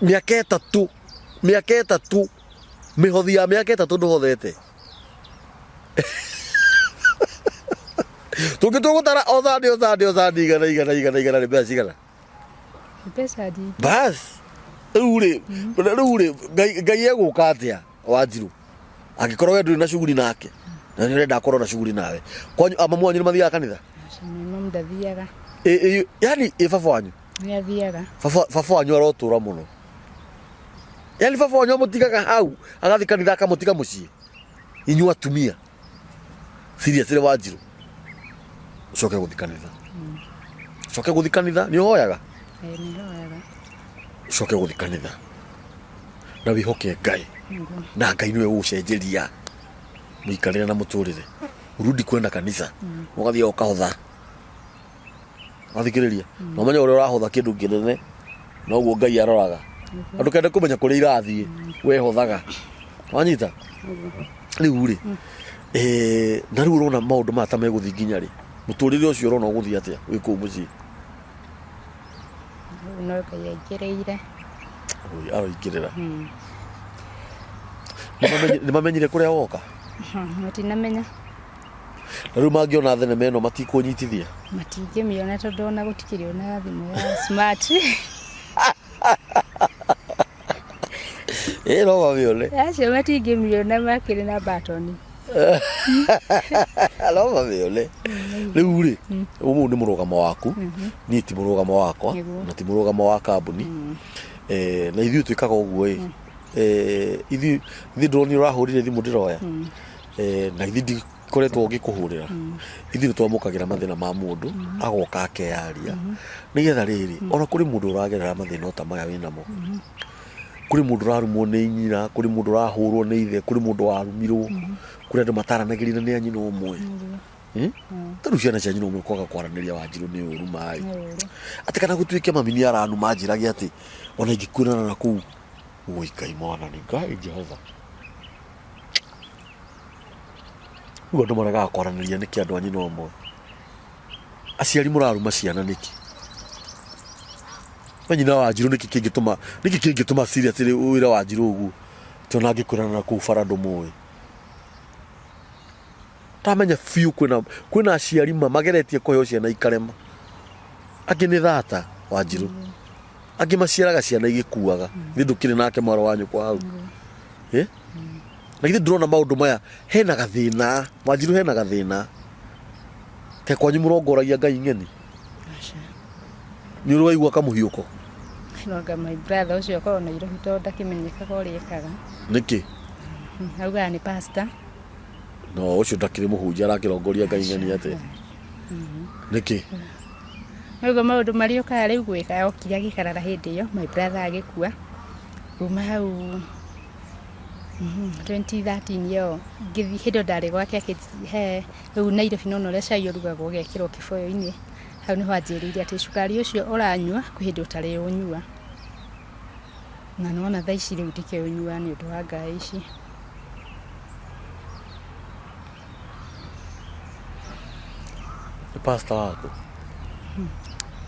Speaker 1: Mĩaka 3, mĩaka 3, mĩhothi ya mĩaka 3 ndũhothete. Tũngĩtua gũtara o thani o thani o thani igana igana igana igana nĩ mbeca cigana?
Speaker 2: Mbeca nyingĩ.
Speaker 1: Bas rĩu rĩ, rĩu rĩ, Ngai Ngai egũka atĩa Wanjirũ angĩkorwo we ndũrĩ na shughuli nake na nĩ ũrenda akorwo na shughuli nawe? Kwanyu amamu wanyu nĩ mathiaga kanitha?
Speaker 2: Aca, mamu ndathiaga.
Speaker 1: Yani ĩ baba wanyu?
Speaker 2: Nĩ athiaga.
Speaker 1: Baba wanyu arotũra mũno. Yani baba wanyu amũtigaga hau agathiĩ kanitha akamũtiga mũciĩ inyuĩ atumia? Seriously Wanjirũ, ũcoke gũthiĩ kanitha, ũcoke gũthiĩ kanitha. Nĩ ũhoyaga?
Speaker 2: Ĩĩ, nĩ hoyaga.
Speaker 1: Ũcoke gũthiĩ kanitha na wĩhoke Ngai.
Speaker 2: Nĩguo.
Speaker 1: Na Ngai nĩwe ũgũcenjeria mũikarĩre na mũtũrĩre. Urudi kwenda kanitha, ũgathiĩ ũkahotha wathikĩrĩria na ũmenye ũrĩa ũrahotha kĩndũ kĩnene noguo Ngai aroraga na ndũkende kũmenya kũrĩa irathiĩ wehothaga wanyita. Rĩu rĩ, na rĩu ũrona maũndũ maya ta megũthiĩ nginya rĩ? Mũtũrĩre ũcio ũrona ũgũthiĩ atĩa wĩ kũu mũciĩ?
Speaker 2: Rĩu no Ngai aingĩrĩire.
Speaker 1: Oi, aroingĩrĩra. Nĩ mamenyire kũrĩa woka?
Speaker 2: Matinamenya.
Speaker 1: Na rĩu mangĩona thenema ĩno matikũnyitithia?
Speaker 2: Matingĩmĩona tondũ ona gũtikĩrĩ ona thimũ ya smart.
Speaker 1: Ĩ, no mamĩone.
Speaker 2: Acio matingĩmĩona, makĩrĩ na batoni.
Speaker 1: No mamĩone. Rĩu rĩ, ũmũ nĩ mũrũgamo waku, niĩ ti mũrũgamo wakwa.
Speaker 2: Nĩguo.
Speaker 1: Na ti mũrũgamo wa kambuni. Na ithuĩ twĩkaga ũguo ĩ. Ithuĩ ndĩronire ũrahũrire thimũ ndĩroya. Na ithuĩ ndikoretwo ngĩkũhũrĩra. Ithuĩ nĩ twamũkagĩra mathĩna ma mũndũ agoka akeyaria nĩgetha rĩrĩ ona kũrĩ mũndũ ũragerera mathĩna o ta maya wĩnamo. Kũrĩ mũndũ ũrarumwo nĩ nyina, kũrĩ mũndũ ũrahũrwo nĩ ithe, kũrĩ mũndũ warumirwo, kũrĩ andũ mataranagĩria na nĩ a nyina ũmwe. Ta rĩu ciana cia nyina ũmwe kwaga kwaranĩria, Wanjirũ, nĩ ũru maĩ.
Speaker 2: Nĩ ũru.
Speaker 1: Atĩ kana gũtuĩke mami nĩ aranuma anjĩrage atĩ ona ingĩkuonana na kũu. Oi Ngai mwathani Ngai Jehova. Rĩu andũ maregaga kwaranĩria nĩkĩ andũ a nyina ũmwe? Aciari mũraruma ciana nĩkĩ? We nyina wa Wanjirũ, nĩkĩ kĩngĩtũma, nĩkĩ kĩngĩtũma seriously wĩre Wanjirũ ũguo? Atĩ ona angĩkwĩrana na kũu bara ndũmũĩ. Ndamenya biũ kwĩna kwĩna aciari ma mageretie kũheo ciana ikarema. Angĩ nĩ thata, Wanjirũ. Angĩ maciaraga ciana igĩkuaga. Githĩ ndũkĩrĩ nake mwarĩ wa nyũkwa hau? Eh? Na githĩ ndũrona maũndũ maya hena gathĩna, Wanjirũ, hena gathĩna. Ke kwanyu mũrongoragia Ngai ng'eni?
Speaker 2: Aca.
Speaker 1: Nĩ ũrĩ waigua kamũhiũko?
Speaker 2: Nonga my brother ũcio akorwo Nairobi tondũ ndakĩmenyekaga ũrĩa ekaga.
Speaker 1: Nĩkĩ?
Speaker 2: Augaga nĩ pastor.
Speaker 1: No ũcio ndakĩrĩ mũhunjia, arakĩrongoria Ngai ng'eni atĩa? Nĩkĩ?
Speaker 2: Nĩguo maũndũ marĩa ũkaga rĩu gwĩka okire agĩkarara hĩndĩ ĩyo my brother agĩkua. Kuma hau 2013 ĩyo ngĩthiĩ hĩndĩ ĩyo ndarĩ gwake akĩhe rĩu Nairobi nĩwona ũrĩa cai ũrugagwo ũgekĩrwo kĩbũyũ-inĩ. Hau nĩho anjĩrĩire atĩ cukari ũcio ũranyua kwĩ hĩndĩ ũtarĩ ũnyua. Na nĩwona thaa ici rĩu ndikĩũnyuaga nĩ ũndũ wa ngaĩ ici.
Speaker 1: Nĩ pastor waku?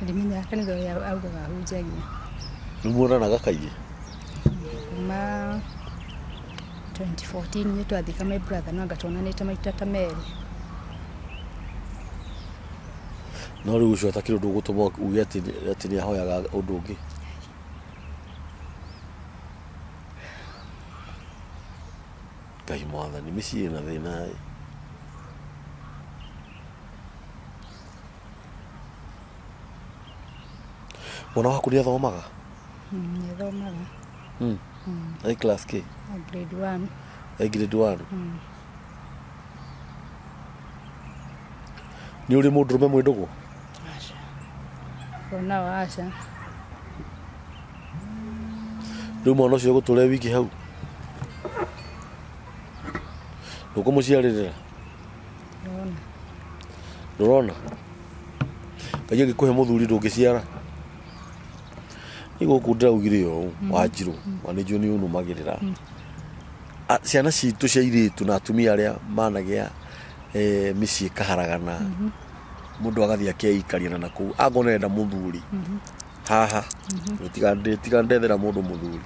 Speaker 2: Ndimenyaga kanitha ũrĩa augaga ahunjagia.
Speaker 1: Nĩ muonanaga kaingĩ?
Speaker 2: Kuma 2014 nĩ twathika my brother no anga tuonanĩte maita ta merĩ.
Speaker 1: No rĩu ũcio atakĩrĩ ũndũ ũgũtũma uge atĩ nĩ ahoyaga ũndũ ũngĩ. Ngai mwathani, mĩciĩ ĩna thĩna ĩ. Mwana waku nĩ athomaga?
Speaker 2: Nĩ athomaga.
Speaker 1: Ai class K?
Speaker 2: Grade 1.
Speaker 1: Ai grade 1. Nĩ ũrĩ mũndũrũme mwĩ ndũgũ?
Speaker 2: Aca. Onao aca.
Speaker 1: Rĩu mwana ũcio egũtũra e wiki hau? Ndũkũmũciarĩrĩra?
Speaker 2: Ndona.
Speaker 1: Ndũrona? Ngai angĩkũhe mũthuri ndũngĩciara? Nĩ gũkũ ndĩraugire ũũ, Wanjirũ, na nĩ njũĩ nĩ ũnũmagĩrĩra. Ciana citũ cia airĩtu na atumia arĩa managĩa mĩciĩ ĩkaharagana, mũndũ agathiĩ akeikaria na nakũu, akorwo nĩ arenda mũthuri, haha, tiga ndethera mũndũ mũthuri.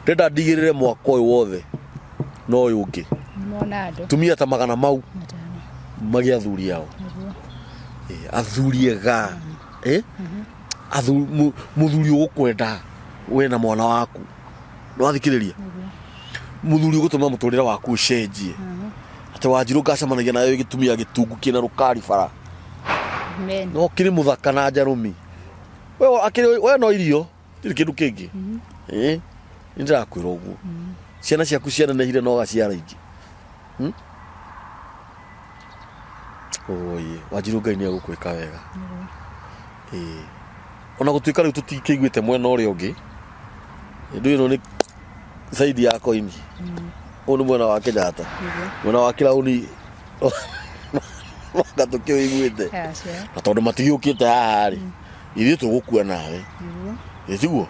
Speaker 1: Ndĩrenda ndigĩrĩre mwaka ũyũ wothe na ũyũ ũngĩ.
Speaker 2: Nĩmona andũ.
Speaker 1: Tumia ta magana mau
Speaker 2: Matano.
Speaker 1: magĩa athuri ao.
Speaker 2: Nĩguo.
Speaker 1: Athuri ega. Mũthuri ũgũkwenda we na mwana waku. Nĩwathikĩrĩria? Mũthuri ũgũtũma mũtũrĩre waku ũcenjie. Atĩ Wanjirũ ngacemanagia nawe wĩ gĩtumia gĩtungu kĩna rũkari bara.
Speaker 2: Amen.
Speaker 1: No kĩrĩ mũthaka na njarũmi. We akĩrĩ we no irio, tirĩ kĩndũ kĩngĩ. Nĩ ndĩrakwĩra ũguo. Ciana ciaku cianenehire na ũgaciara ingĩ. Oye, Wanjirũ Ngai nĩ egũkwĩka wega. Ona gũtuĩka rĩu tũtikĩiguĩte mwena ũrĩa ũngĩ, ndũ ĩno nĩ saidi ya koini. Ũyũ nĩ mwena wa Kenyatta. Mwena wa Kĩraũni anga tũkĩũiguĩte.
Speaker 2: Aca.
Speaker 1: Na tondũ matigĩũkĩte haha rĩ, ithuĩ tũgũkua nawe. Ĩ tiguo?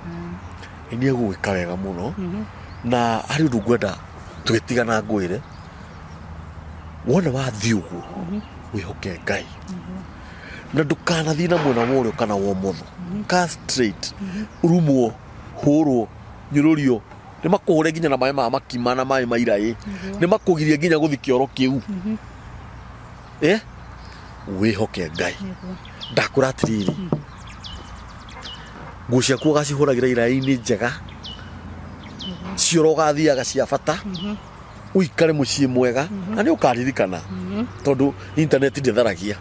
Speaker 1: Nĩ egũgwĩka wega mũno. Na harĩ ũndũ ngwenda tũgĩtigana ngwĩre. Wona wathiĩ ũguo, wĩhoke Ngai. Na ndũkanathiĩ na mwena wa ũrĩo kana wa ũmotho. Ka straight. Urumwo, hũrwo, nyũrũrio. Nĩ makũhũre nginya na maĩ ma makima na maĩ ma iraĩ. Nĩ makũgirie nginya gũthiĩ kĩoro kĩu. Wĩhoke Ngai. Ndakwĩra atĩrĩrĩ, nguo ciaku ũgacihũragĩra iraĩ-inĩ njega, cioro ũgathiaga cia bata, ũikare mũciĩ mwega, na nĩ ũkaririkana tondũ internet ndĩtharagia.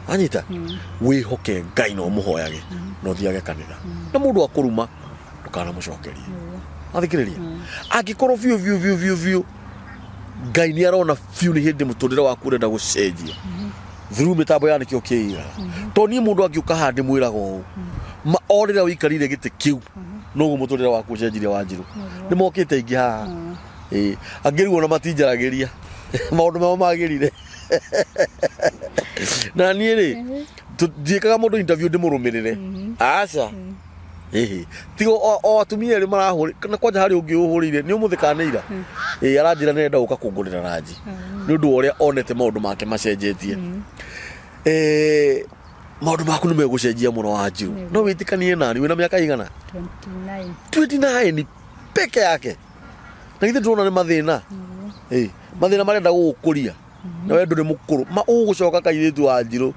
Speaker 1: Wanyita? Wĩhoke Ngai na ũmũhoyage na ũthiage kanitha. Na mũndũ akũruma ndũkanamũcokerie. Wathikĩrĩria? Angĩkorwo biũ biũ biũ biũ biũ Ngai nĩ arona biũ nĩ hĩndĩ mũtũrĩre waku ũrenda gũcenjia through mĩtambo ya nĩkĩo kĩira. Tondũ niĩ mũndũ angĩũka haha ndĩmwĩraga ũũ, ma o rĩrĩa ũikarire gĩtĩ kĩu noguo mũtũrĩre waku ũcenjirie Wanjirũ. Nĩ mokĩte aingĩ haha. Angĩ rĩu ona matinjaragĩria maũndũ mao magĩrire. Na niĩ rĩ, ndiĩkaga mũndũ interview ndĩmũrũmĩrĩre. Aca. Ĩhĩ. Tiga o atumia erĩ marahũrĩ, na kwanja harĩ ũngĩ ũhũrĩire, nĩ ũmũthĩ kana nĩ ira? Ĩĩ, aranjĩra nĩ arenda gũka kũngũrĩra ranji. Nĩ ũndũ wa ũrĩa onete maũndũ make macenjetie. Maũndũ maku nĩ megũcenjia mũno Wanjirũ. No wĩtĩkanie nani, wĩna mĩaka ĩigana?
Speaker 2: 29.
Speaker 1: 29 peke yake. Na githĩ ndũrona nĩ mathĩna? Ĩĩ, mathĩna marenda gũgũkũria. Na we ndũrĩ mũkũrũ. Ma ũgũcoka kairĩtu Wanjirũ.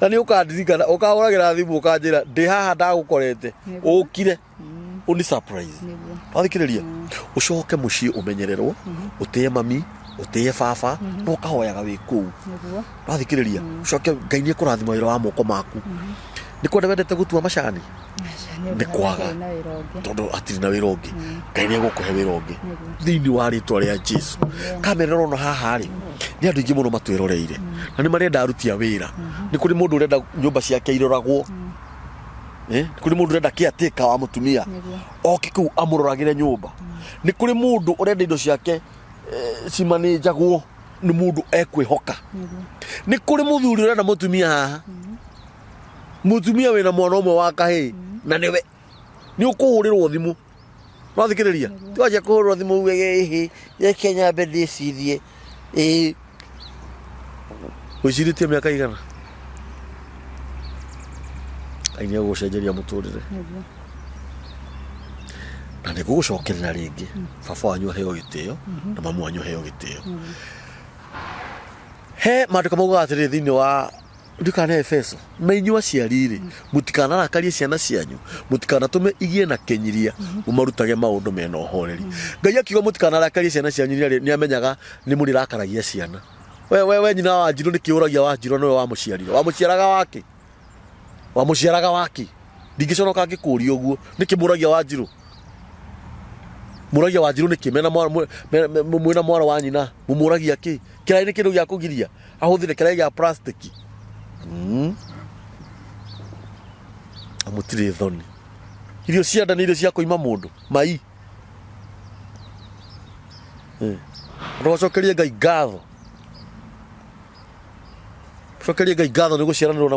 Speaker 1: Na nĩ ũkandirikana, ũkahũragĩra thimũ ũkanjĩra ndĩ haha ndagũkorete. Ũkire. Ũni surprise. Wathikĩrĩria? Ũcoke mũciĩ ũmenyererwo, ũtĩe mami, ũtĩe baba, na ũkahoyaga wĩ kũu. Wathikĩrĩria? Ũcoke Ngai nĩ ekũrathima wĩra wa moko maku. Nĩ kwenda wendete gũtua macani? Nĩ kwaga. Tondũ hatirĩ na wĩra ũngĩ. Ngai nĩ egũkũhe wĩra ũngĩ. Thĩinĩ wa rĩtwa rĩa Jesu. Kamera ũrona haha rĩ, nĩ andũ aingĩ mũno matwĩroreire. Na nĩ marenda aruti a wĩra. Nĩ kũrĩ mũndũ ũrenda nyũmba ciake iroragwo. Nĩ kũrĩ mũndũ ũrenda caretaker wa mũtumia. Oke kũu amũroragĩre nyũmba. Nĩ kũrĩ mũndũ ũrenda indo ciake cimanĩnjagwo nĩ mũndũ ekwĩhoka. Nĩ kũrĩ mũthuri ũrenda mũtumia haha. Mũtumia wĩna mwana ũmwe wa kahĩĩ na nĩwe nĩ ũkũhũrĩrwo thimũ. Wathikĩrĩria? Ti wanjia kũhũrĩrwo thimũ uge ĩhĩ reke nyambe ndĩcirie. Ĩĩ. Wĩcirĩtie mĩaka igana? Ngai nĩ egũgũcenjeria mũtũrĩre. Na nĩ ngũgũcokerera rĩngĩ. Baba wanyu aheo gĩtĩo na mamu wanyu aheo gĩtĩo. He maandĩko maugaga atĩrĩrĩ thĩinĩ wa ndikana Efeso, na inyuĩ aciari-rĩ, mũtikanarakarie ciana cianyu, mũtikanatũme igĩe na kĩnyiria, mũmarutage maũndũ mena ũhoreri. Ngai akiuga mũtikanarakarie ciana cianyu nĩ amenyaga nĩ mũrĩrakaragia ciana. We, we, we nyina wa Wanjirũ nĩkĩ ũragia Wanjirũ nĩwe wamũciarire? Wamũciaraga wakĩ? Wamũciaraga wakĩ? Ndingĩconoka ngĩkũria ũguo. Nĩkĩ mũragia Wanjirũ? Mũragia Wanjirũ nĩkĩ? Mena mwana, mwĩna mwana wa nyina, mũmũragia kĩ? Kĩraĩ nĩ kĩndũ gĩa kũgiria ahũthĩre kĩraĩ gĩa plastic. Na mũtirĩ thoni. Irio cia nda nĩ irio cia kũima mũndũ. Mai. Ndũgacokerie Ngai ngatho. Cokerie Ngai ngatho nĩ gũciaranĩrwo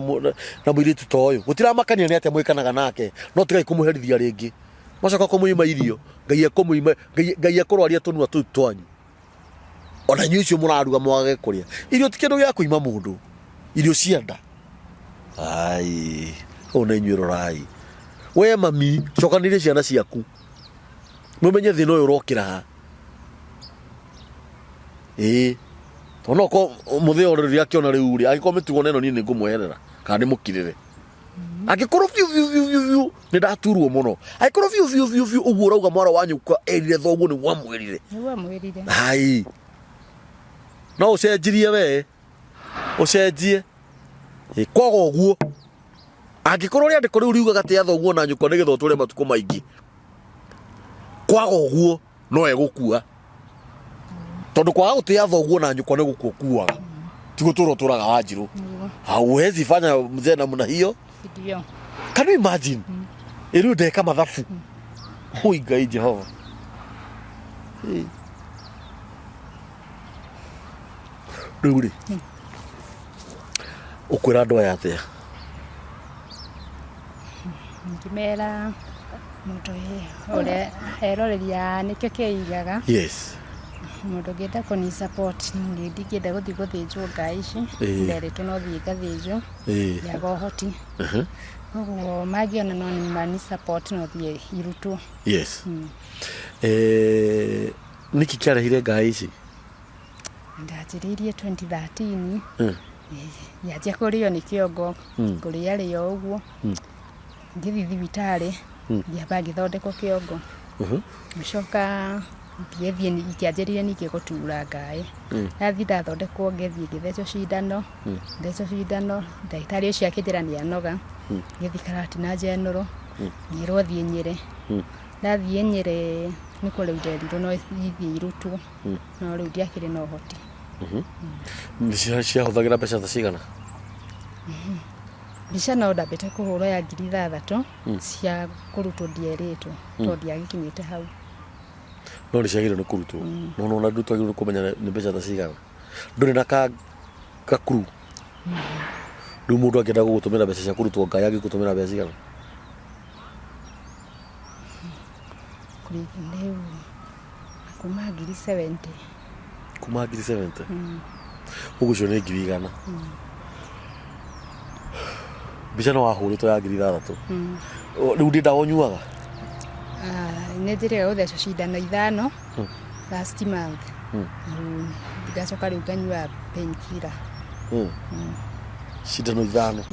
Speaker 1: na mũirĩtu ta ũyũ. Gũtiramakania nĩ atĩa mwĩkanaga nake, no tigai kũmũherithia rĩngĩ. Mwacoka kũmũima irio, Ngai ekũmũima, Ngai ekũrwaria tũnua tũu twanyu. Ona inyuĩ icio mũraruga mwage kũrĩa. Irio ti kĩndũ gĩa kũima mũndũ. Irio cia nda. Ai, ona inyuĩ rorai. We mami, cokanĩrĩria ciana ciaku. Mũmenye thĩna ũyũ ũrokĩra ha. Ĩĩ. Tondũ no korwo mũthĩ o rĩrĩa akĩona rĩu rĩ, angĩkorwo mĩtugo na ĩno niĩ nĩ ngũmweherera kana ndĩmũkirĩre. Angĩkorwo biũ biũ biũ biũ biũ nĩ ndaturwo mũno. Angĩkorwo biũ biũ biũ biũ ũguo ũrauga mwarĩ wa nyũkwa erire thoguo nĩguo amwĩrire.
Speaker 2: Nĩguo amwĩrire.
Speaker 1: Hai. No ũcenjirie we. Ũcenjie. Ĩ, Kwaga ũguo. Angĩkorwo rĩandĩko rĩu riugaga tĩa thoguo na nyũkwa nĩgetha ũtũre matukũ maingĩ. Kwaga ũguo no egũkua. Tondũ kwaga gũtĩa thoguo na nyũkwa nĩ gũkua ũkuaga. Ti gũtũra ũtũraga Wanjirũ.
Speaker 2: Nĩguo.
Speaker 1: Hauwezi fanya mzee namna hiyo.
Speaker 2: Ndio.
Speaker 1: Can you imagine? Ĩ rĩu ndeka mathabu. Hui Ngai Jehova. Ĩ. Rĩu rĩ. Ũkwĩra andũ aya atĩa?
Speaker 2: Ngĩmera mũndũ ũrĩa eroreria nĩkĩo kĩigaga.
Speaker 1: Yes.
Speaker 2: Mũndũ ũngĩenda kũni support niĩ ndingĩenda gũthiĩ gũthĩnjwo ngaa ici.
Speaker 1: Ĩĩ.
Speaker 2: Nderĩtwo no thiĩ ngathĩnjwo.
Speaker 1: Ĩĩ.
Speaker 2: Ndiaga ũhoti. Koguo mangĩona no mani support no thiĩ irutwo.
Speaker 1: Yes. Eh, nĩkĩ kĩarehire ngaa ici?
Speaker 2: Ndanjĩrĩirie 2013. Ngĩanjia kũrĩo nĩ kĩongo, kũrĩa rĩo ũguo. Ngĩthiĩ thibitarĩ, ngĩamba ngĩthondekwo kĩongo. Ngĩcoka ngĩthiĩ ikĩanjĩrĩria ningĩ gũtura ngaĩ. Ndathiĩ ndathondekwo ngĩthiĩ ngĩthecwo cindano, thecwo cindano, ndagĩtarĩ ũcio akĩnjĩra nĩ anoga. Ngĩthiĩ Karatina General, ngĩrwo thiĩ Nyĩrĩ. Ndathiĩ Nyĩrĩ nĩkuo rĩu nderirwo no ithiĩ irutwo, no rĩu ndiakĩrĩ na ũhoti.
Speaker 1: Ciahũthagĩra mbeca ta cigana?
Speaker 2: Mbica no ndambĩte kũhũrwo ya 6,000 cia kũrutwo ndierĩtwo tondũ ndiagĩkinyĩte hau.
Speaker 1: No nĩ ciagĩrĩirwo nĩ kũrutwo. No nĩwona rĩu twagĩrĩirwo nĩ kũmenya nĩ mbeca ta cigana. Ndũrĩ na gakuru? Rĩu mũndũ angĩenda gũgũtũmĩra mbeca cia kũrutwo Ngai angĩgũtũmĩra mbeca cigana?
Speaker 2: Rĩu kuma 70,000.
Speaker 1: Kuma 70,000? Ũguo icio nĩ 100,000. Mbica no wahũrĩtwo ya 6,000. Rĩu ndĩ ndawa ũnyuaga?
Speaker 2: Nĩ njĩrĩga gũthecwo cindano ithano last month. Rĩu ngacoka rĩu nganyua painkiller.
Speaker 1: Cindano ithano.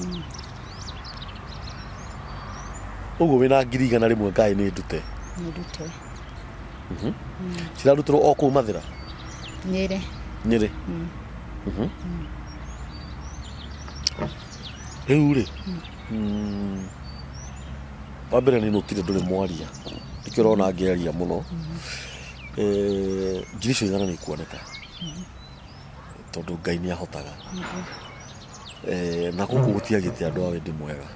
Speaker 1: Ũguo wĩna 100,000 Ngai nĩ ndute.
Speaker 2: Nĩ ndute.
Speaker 1: Cirarutĩrwo o kũu Mathĩra?
Speaker 2: Nyĩrĩ.
Speaker 1: Nyĩrĩ. Rĩu rĩ, wa mbere nĩ nũtire ndũrĩ mwaria, nĩkĩo ũrona ngĩaria mũno. 100,000 nĩ ikuoneka, tondũ Ngai nĩ ahotaga. Na gũkũ gũtiagĩte andũ a wendi mwega.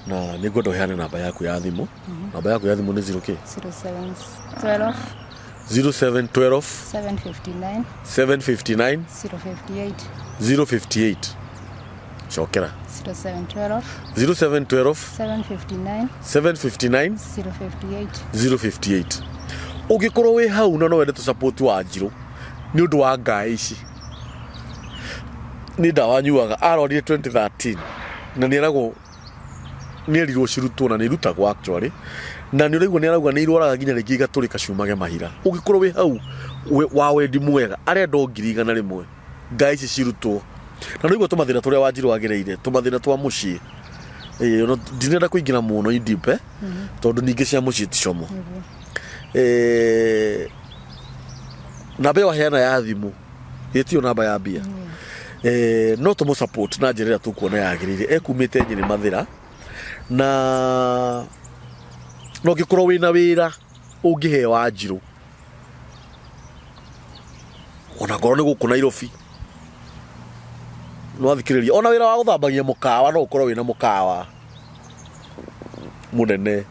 Speaker 1: Na nĩ ngwenda ũheane namba yaku ya thimũ. Namba yaku ya thimũ nĩ 0 kĩ?
Speaker 2: 0712
Speaker 1: 0712
Speaker 2: 759
Speaker 1: 759
Speaker 2: 058.
Speaker 1: 058. Cokera.
Speaker 2: 0712
Speaker 1: 0712
Speaker 2: 759
Speaker 1: 759
Speaker 2: 058.
Speaker 1: 058. Ũngĩkorwo wĩ hau na no wende tũ support Wanjirũ nĩ ũndũ wa ngai ici, nĩ ndawa nyuaga, arwarire 2013 na nĩ eragwo nĩ erirwo cirutwo na nĩ irutagwo actually, na nĩ ũraigua nĩ arauga nĩ irwaraga nginya rĩngĩ igatũrĩka ciumage mahira. Ũngĩkorwo wĩ hau wa wendi mwega, arenda o 100,000 ngai ici cirutwo, na nĩguo tũmathĩna tũrĩa Wanjirũ agereire, tũmathĩna twa mũciĩ. Ĩĩ, ona ndinenda kũingĩra mũno in deep, tondũ ningĩ cia mũciĩ ti como. Namba ĩyo aheana ya thimũ ĩtio namba ya mbia, no tũmũ support na njĩra ĩrĩa tũkuona yagĩrĩire. Ekumĩte Nyĩrĩ Mathĩra, na no ũngĩkorwo wĩna wĩra ũngĩhe Wanjirũ, ona ngorwo nĩ gũkũ Nairobi, nĩwathikĩrĩria, ona wĩra wa gũthambagia mũkawa, no ũkorwo wĩna mũkawa mũnene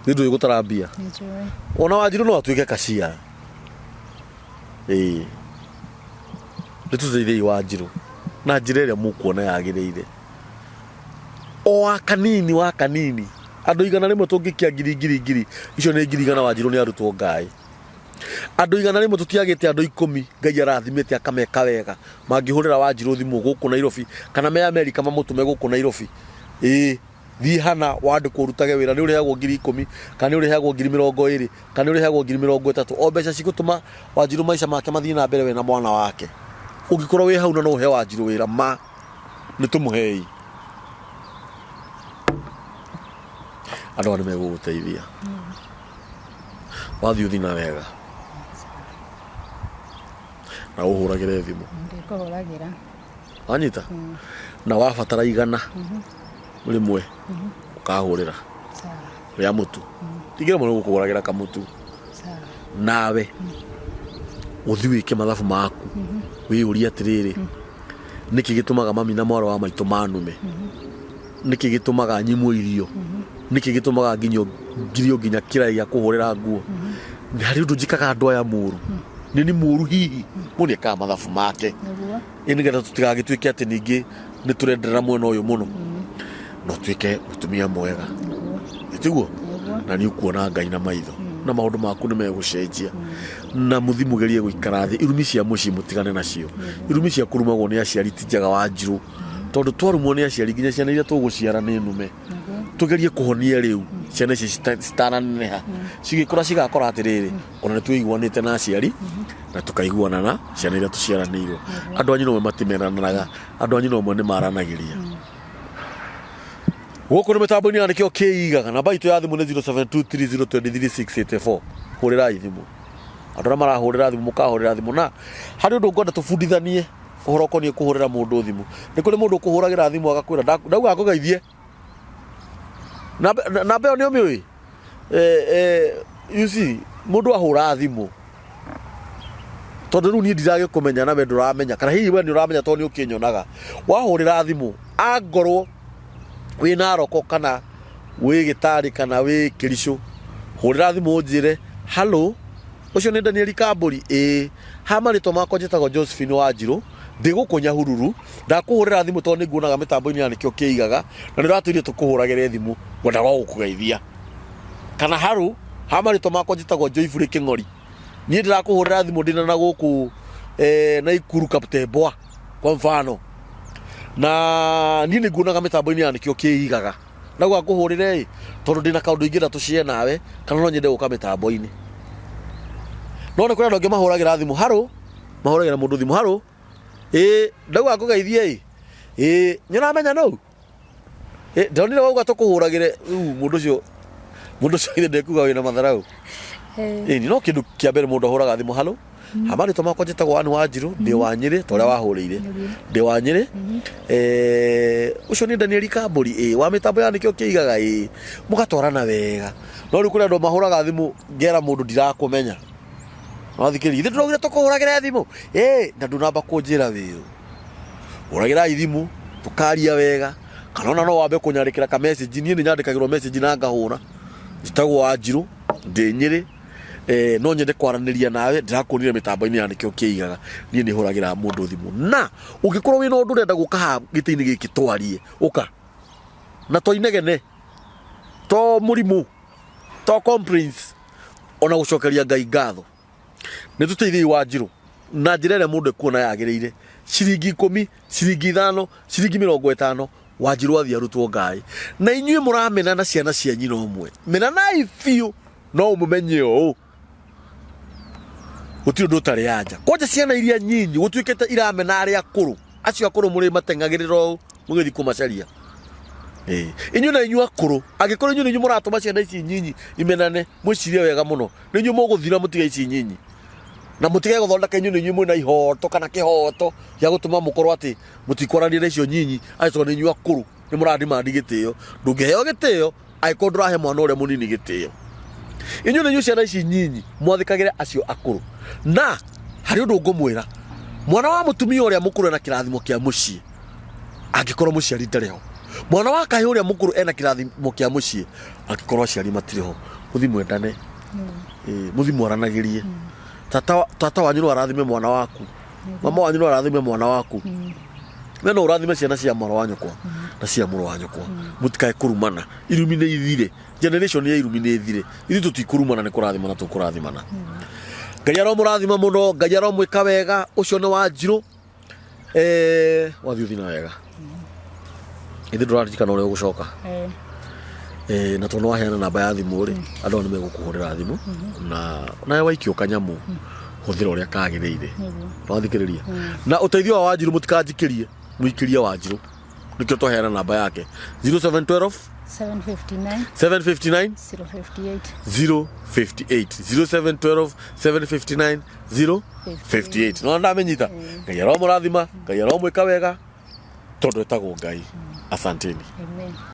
Speaker 1: nĩ ndũĩ gũtara mbia.
Speaker 2: Nĩnjũĩ.
Speaker 1: Ona Wanjirũ no atuĩke kacia. Ĩĩ, nĩ tũteithei Wanjirũ na njĩra ĩrĩa mũkuona yagĩrĩire, o wa kanini wa kanini. Andũ 100 tũngĩkia ngiri ngiri ngiri icio nĩ 100,000. Wanjirũ nĩ arutwo Ngai. Andũ 100 tũtiagĩte andũ 10 Ngai arathimĩte akameka wega, mangĩhũrĩra Wanjirũ thimũ gũkũ Nairobi kana me Amerika mamũtũme gũkũ Nairobi. Ĩĩ. Thiĩ hana wandĩkwo ũrutage wĩra, nĩ ũrĩhagwo 10,000 kana nĩ ũrĩhagwo 20,000 kana nĩ ũrĩhagwo 30,000, o mbeca cigũtũma Wanjirũ maica make mathiĩ na mbere we na mwana wake. Ũngĩkorwo wĩ hau na no ũhe Wanjirũ wĩra ma nĩ tũmũhei. Andũ aya nĩ megũgũteithia. Wathiĩ ũthiĩ na wega na ũhũragĩre thimũ.
Speaker 2: Ndĩkũhũragĩra.
Speaker 1: Wanyita? Na wabatara 100 rĩmwe ũkahũrĩra
Speaker 2: Sawa.
Speaker 1: rĩa mũtu. Tigĩra mũno gũkũgũragĩra kamũtu.
Speaker 2: Sawa.
Speaker 1: Nawe ũthi wĩke mathabu maku wĩyũrie atĩrĩrĩ, nĩkĩ gĩtũmaga mami na mwarĩ wa maitũ manume? Nĩkĩ gĩtũmaga nyimwo irio? Nĩkĩ gĩtũmaga nginyio ngirio nginya kĩraĩ gĩa kũhũrĩra nguo? Nĩ harĩ ũndũ njĩkaga andũ aya mũru? Nĩ ni mũru hihi? Mũndũ nĩekaga mathabu make.
Speaker 2: Nĩguo.
Speaker 1: Ĩ nĩgetha tũtigagĩtuĩke atĩ ningĩ nĩ tũrenderera mwena ũyũ mũno, no tuĩke mũtumia mwega.
Speaker 2: Nĩguo.
Speaker 1: Tiguo?
Speaker 2: Nĩguo.
Speaker 1: Na nĩ ũkuona Ngai na maitho na maũndũ maku nĩ megũcenjia. Na mũthi mũgerie gũikara thĩ, irumi cia mũciĩ mũtigane nacio. Irumi cia kũrumagwo nĩ aciari ti njega Wanjirũ, tondũ twarumwo nĩ aciari nginya ciana iria tũgũciara nĩ nume. Tũgerie kũhonia rĩu ciana ici citananeneha, cigĩkũra cigakora atĩrĩrĩ, ona nĩ tũiguanĩte na aciari na tũkaiguana na ciana iria tũciaranĩirwo. Andũ a nyina ũmwe matimenanaga, andũ a nyina ũmwe nĩ maranagĩria. Gũkũ nĩ mĩtambo-inĩ ya nĩkĩo kĩigaga. Namba itũ ya thimũ nĩ 0723023684. Hũrĩrai thimũ. Andũ arĩa marahũrĩra thimũ mũkahũrĩra thimũ. Na harĩ ũndũ ngwenda tũbundithanie ũhoro ũkoniĩ kũhũrĩra mũndũ thimũ. Nĩ kũrĩ mũndũ ũkũhũragĩra thimũ agakwĩra ndauga ngũgeithie. Namba ĩyo nĩ ũmĩũĩ? You see, mũndũ ahũra thimũ tondũ rĩu niĩ ndiragĩkũmenya na we ndũramenya, kana hihi we nĩ ũramenya tondũ nĩ ũkĩnyonaga. Wahũrĩra thimũ angorwo wĩ Naroko kana wĩ Gĩtarĩ kana wĩ Kĩricũ, hũrĩra thimũ ũnjĩre hello, ũcio nĩ Daniel Kambũri? Ĩĩ. Ha marĩtwa makwa njĩtagwo Josephine Wanjirũ, ndĩ gũkũ Nyahururu, ndakũhũrĩra thimũ tondũ nĩ nguonaga mĩtambo-inĩ ya nĩkĩo kĩigaga, na nĩ ũratwĩrire tũkũhũragĩre thimũ, ngwendaga o gũkũgeithia. Kana harũ, ha marĩtwa makwa njĩtagwo Joyfully Kĩng'ori, niĩ ndĩrakũhũrĩra thimũ ndĩna na gũkũ Naikuru Kaptembwa kwa mfano, na niĩ nĩ nguonaga mĩtambo-inĩ ya nĩkĩo kĩigaga, ndauga ngũhũrĩre ĩ tondũ ndĩna kaũndũ ingĩenda tũshare nawe, kana no nyende gũka mĩtambo-inĩ. No nĩ kũrĩ andũ angĩ mahũragĩra thimũ harũ, mahũragĩra mũndũ thimũ harũ, ĩ ndauga ngũgeithie ĩ, ĩ nĩ ũramenya nũ? Ĩ ndonire wauga tũkũhũragĩre, rĩu mũndũ ũcio mũndũ ũcio githĩ ndekuga wĩna matharau. Ĩni no kĩndũ kĩa mbere mũndũ ahũraga thimũ halo, ha marĩtwa makwa njĩtagwo Ann Wanjirũ, ndĩ wa Nyĩrĩ ta ũrĩa wahũrĩire, ndĩ wa Nyĩrĩ. Ũcio nĩ Daniel Kambũri ĩ wa mĩtambo ya nĩkĩo kĩigaga ĩ, mũgatwarana wega. No rĩu kũrĩ andũ mahũraga thimũ ngera mũndũ ndirakũmenya. Wathikĩrĩria, ithuĩ tũraugire tũkũhũragĩre thimũ ĩ na ndũnamba kũnjĩra wĩ ũ. Hũragĩrai thimũ tũkaria wega, kana ona no wambe kũnyandĩkĩra ka message. Niĩ nĩ nyandĩkagĩrwo message na ngahũra. Njĩtagwo Wanjirũ, ndĩ Nyĩrĩ, no nyende kwaranĩria nawe, ndĩrakuonire mĩtambo-inĩ ya nĩkĩo kĩigaga. Niĩ nĩ hũragĩra mũndũ thimũ. Na ũngĩkorwo wĩna ũndũ ũrenda gũka haha gĩtĩ-inĩ gĩkĩ twarie, ũka. Na to inegene, to mũrimũ, to complaints, ona gũcokeria Ngai ngatho. Nĩ tũteithiei Wanjirũ na njĩra ĩrĩa mũndũ ekuona yagĩrĩire. Ciringi 10, ciringi 5, ciringi 50, Wanjirũ athiĩ arutwo ngaĩ. Na inyuĩ mũramenana ciana cia nyina ũmwe, menanai biũ no mũmenye ũũ, gũtirĩ ũndũ ũtarĩ anja. Kwanja ciana iria nyinyi gũtuĩkĩte iramena arĩa akũrũ, acio akũrũ mũrĩ mateng'agĩrĩra ũũ mũgĩthiĩ kũmacaria. Ĩĩ, inyuĩ na inyuĩ akũrũ, angĩkorwo inyuĩ nĩ inyuĩ mũratũma ciana ici nyinyi imenane, mwĩcirie wega mũno, nĩ inyuĩ mũgũthira mũtige ici nyinyi. Na mũtige gũthondeka inyuĩ nĩ inyuĩ mwĩna ihoto kana kĩhoto gĩa gũtũma mũkorwo atĩ mũtikwaranĩria na icio nyinyi, atĩ tondũ nĩ inyuĩ akũrũ nĩ mũradimandi gĩtĩo. Ndũngĩheo gĩtĩo angĩkorwo ndũrahe mwana ũrĩa mũnini gĩtĩo. Inyuĩ nĩ inyuĩ ciana ici nyinyi mwathĩkagĩre acio akũrũ. Na harĩ ũndũ ngũmwĩra, mwana wa mũtumia ũrĩa mũkũrũ ena kĩrathimo kĩa mũciĩ angĩkorwo mũciari ndarĩ ho. Mwana wa kahĩĩ ũrĩa mũkũrũ ena kĩrathimo kĩa mũciĩ angĩkorwo aciari matirĩ ho. Mũthiĩ mwendane, mũthiĩ mwaranagĩrie. Tata wanyu no arathime mwana waku, mama wanyu no arathime mwana waku. We no ũrathime ciana cia mwarĩ wa nyũkwa na cia mũrũ wa nyũkwa. Mũtikae kũrumana, irumi nĩ ithire, generation ya irumi nĩ ithire. Ithuĩ tũtikũrumana, nĩ kũrathimana tũkũrathimana. Ngai aromũrathima mũno, Ngai aromwĩka wega. Ũcio nĩ Wanjirũ. Wathiĩ ũthiĩ na wega. Ithuĩ ndũraririkana ũrĩa ũgũcoka. Na tondũ waheana namba ya thimũ rĩ, andũ aya nĩ megũkũhũrĩra thimũ, na nawe waikio kanyamũ, hũthĩra ũrĩa kagĩrĩire. Wathikĩrĩria na ũteithio wa Wanjirũ, mũtikanjikĩrie, mũikĩrie Wanjirũ, nĩkĩo twaheana namba yake, 0712
Speaker 2: 759
Speaker 1: 759
Speaker 2: 058.
Speaker 1: 058, 0712 759 058. No ndamenyita. Ngai aromũrathima, Ngai aromwĩka wega, tondũ etagwo Ngai. Asanteni.
Speaker 2: Amen.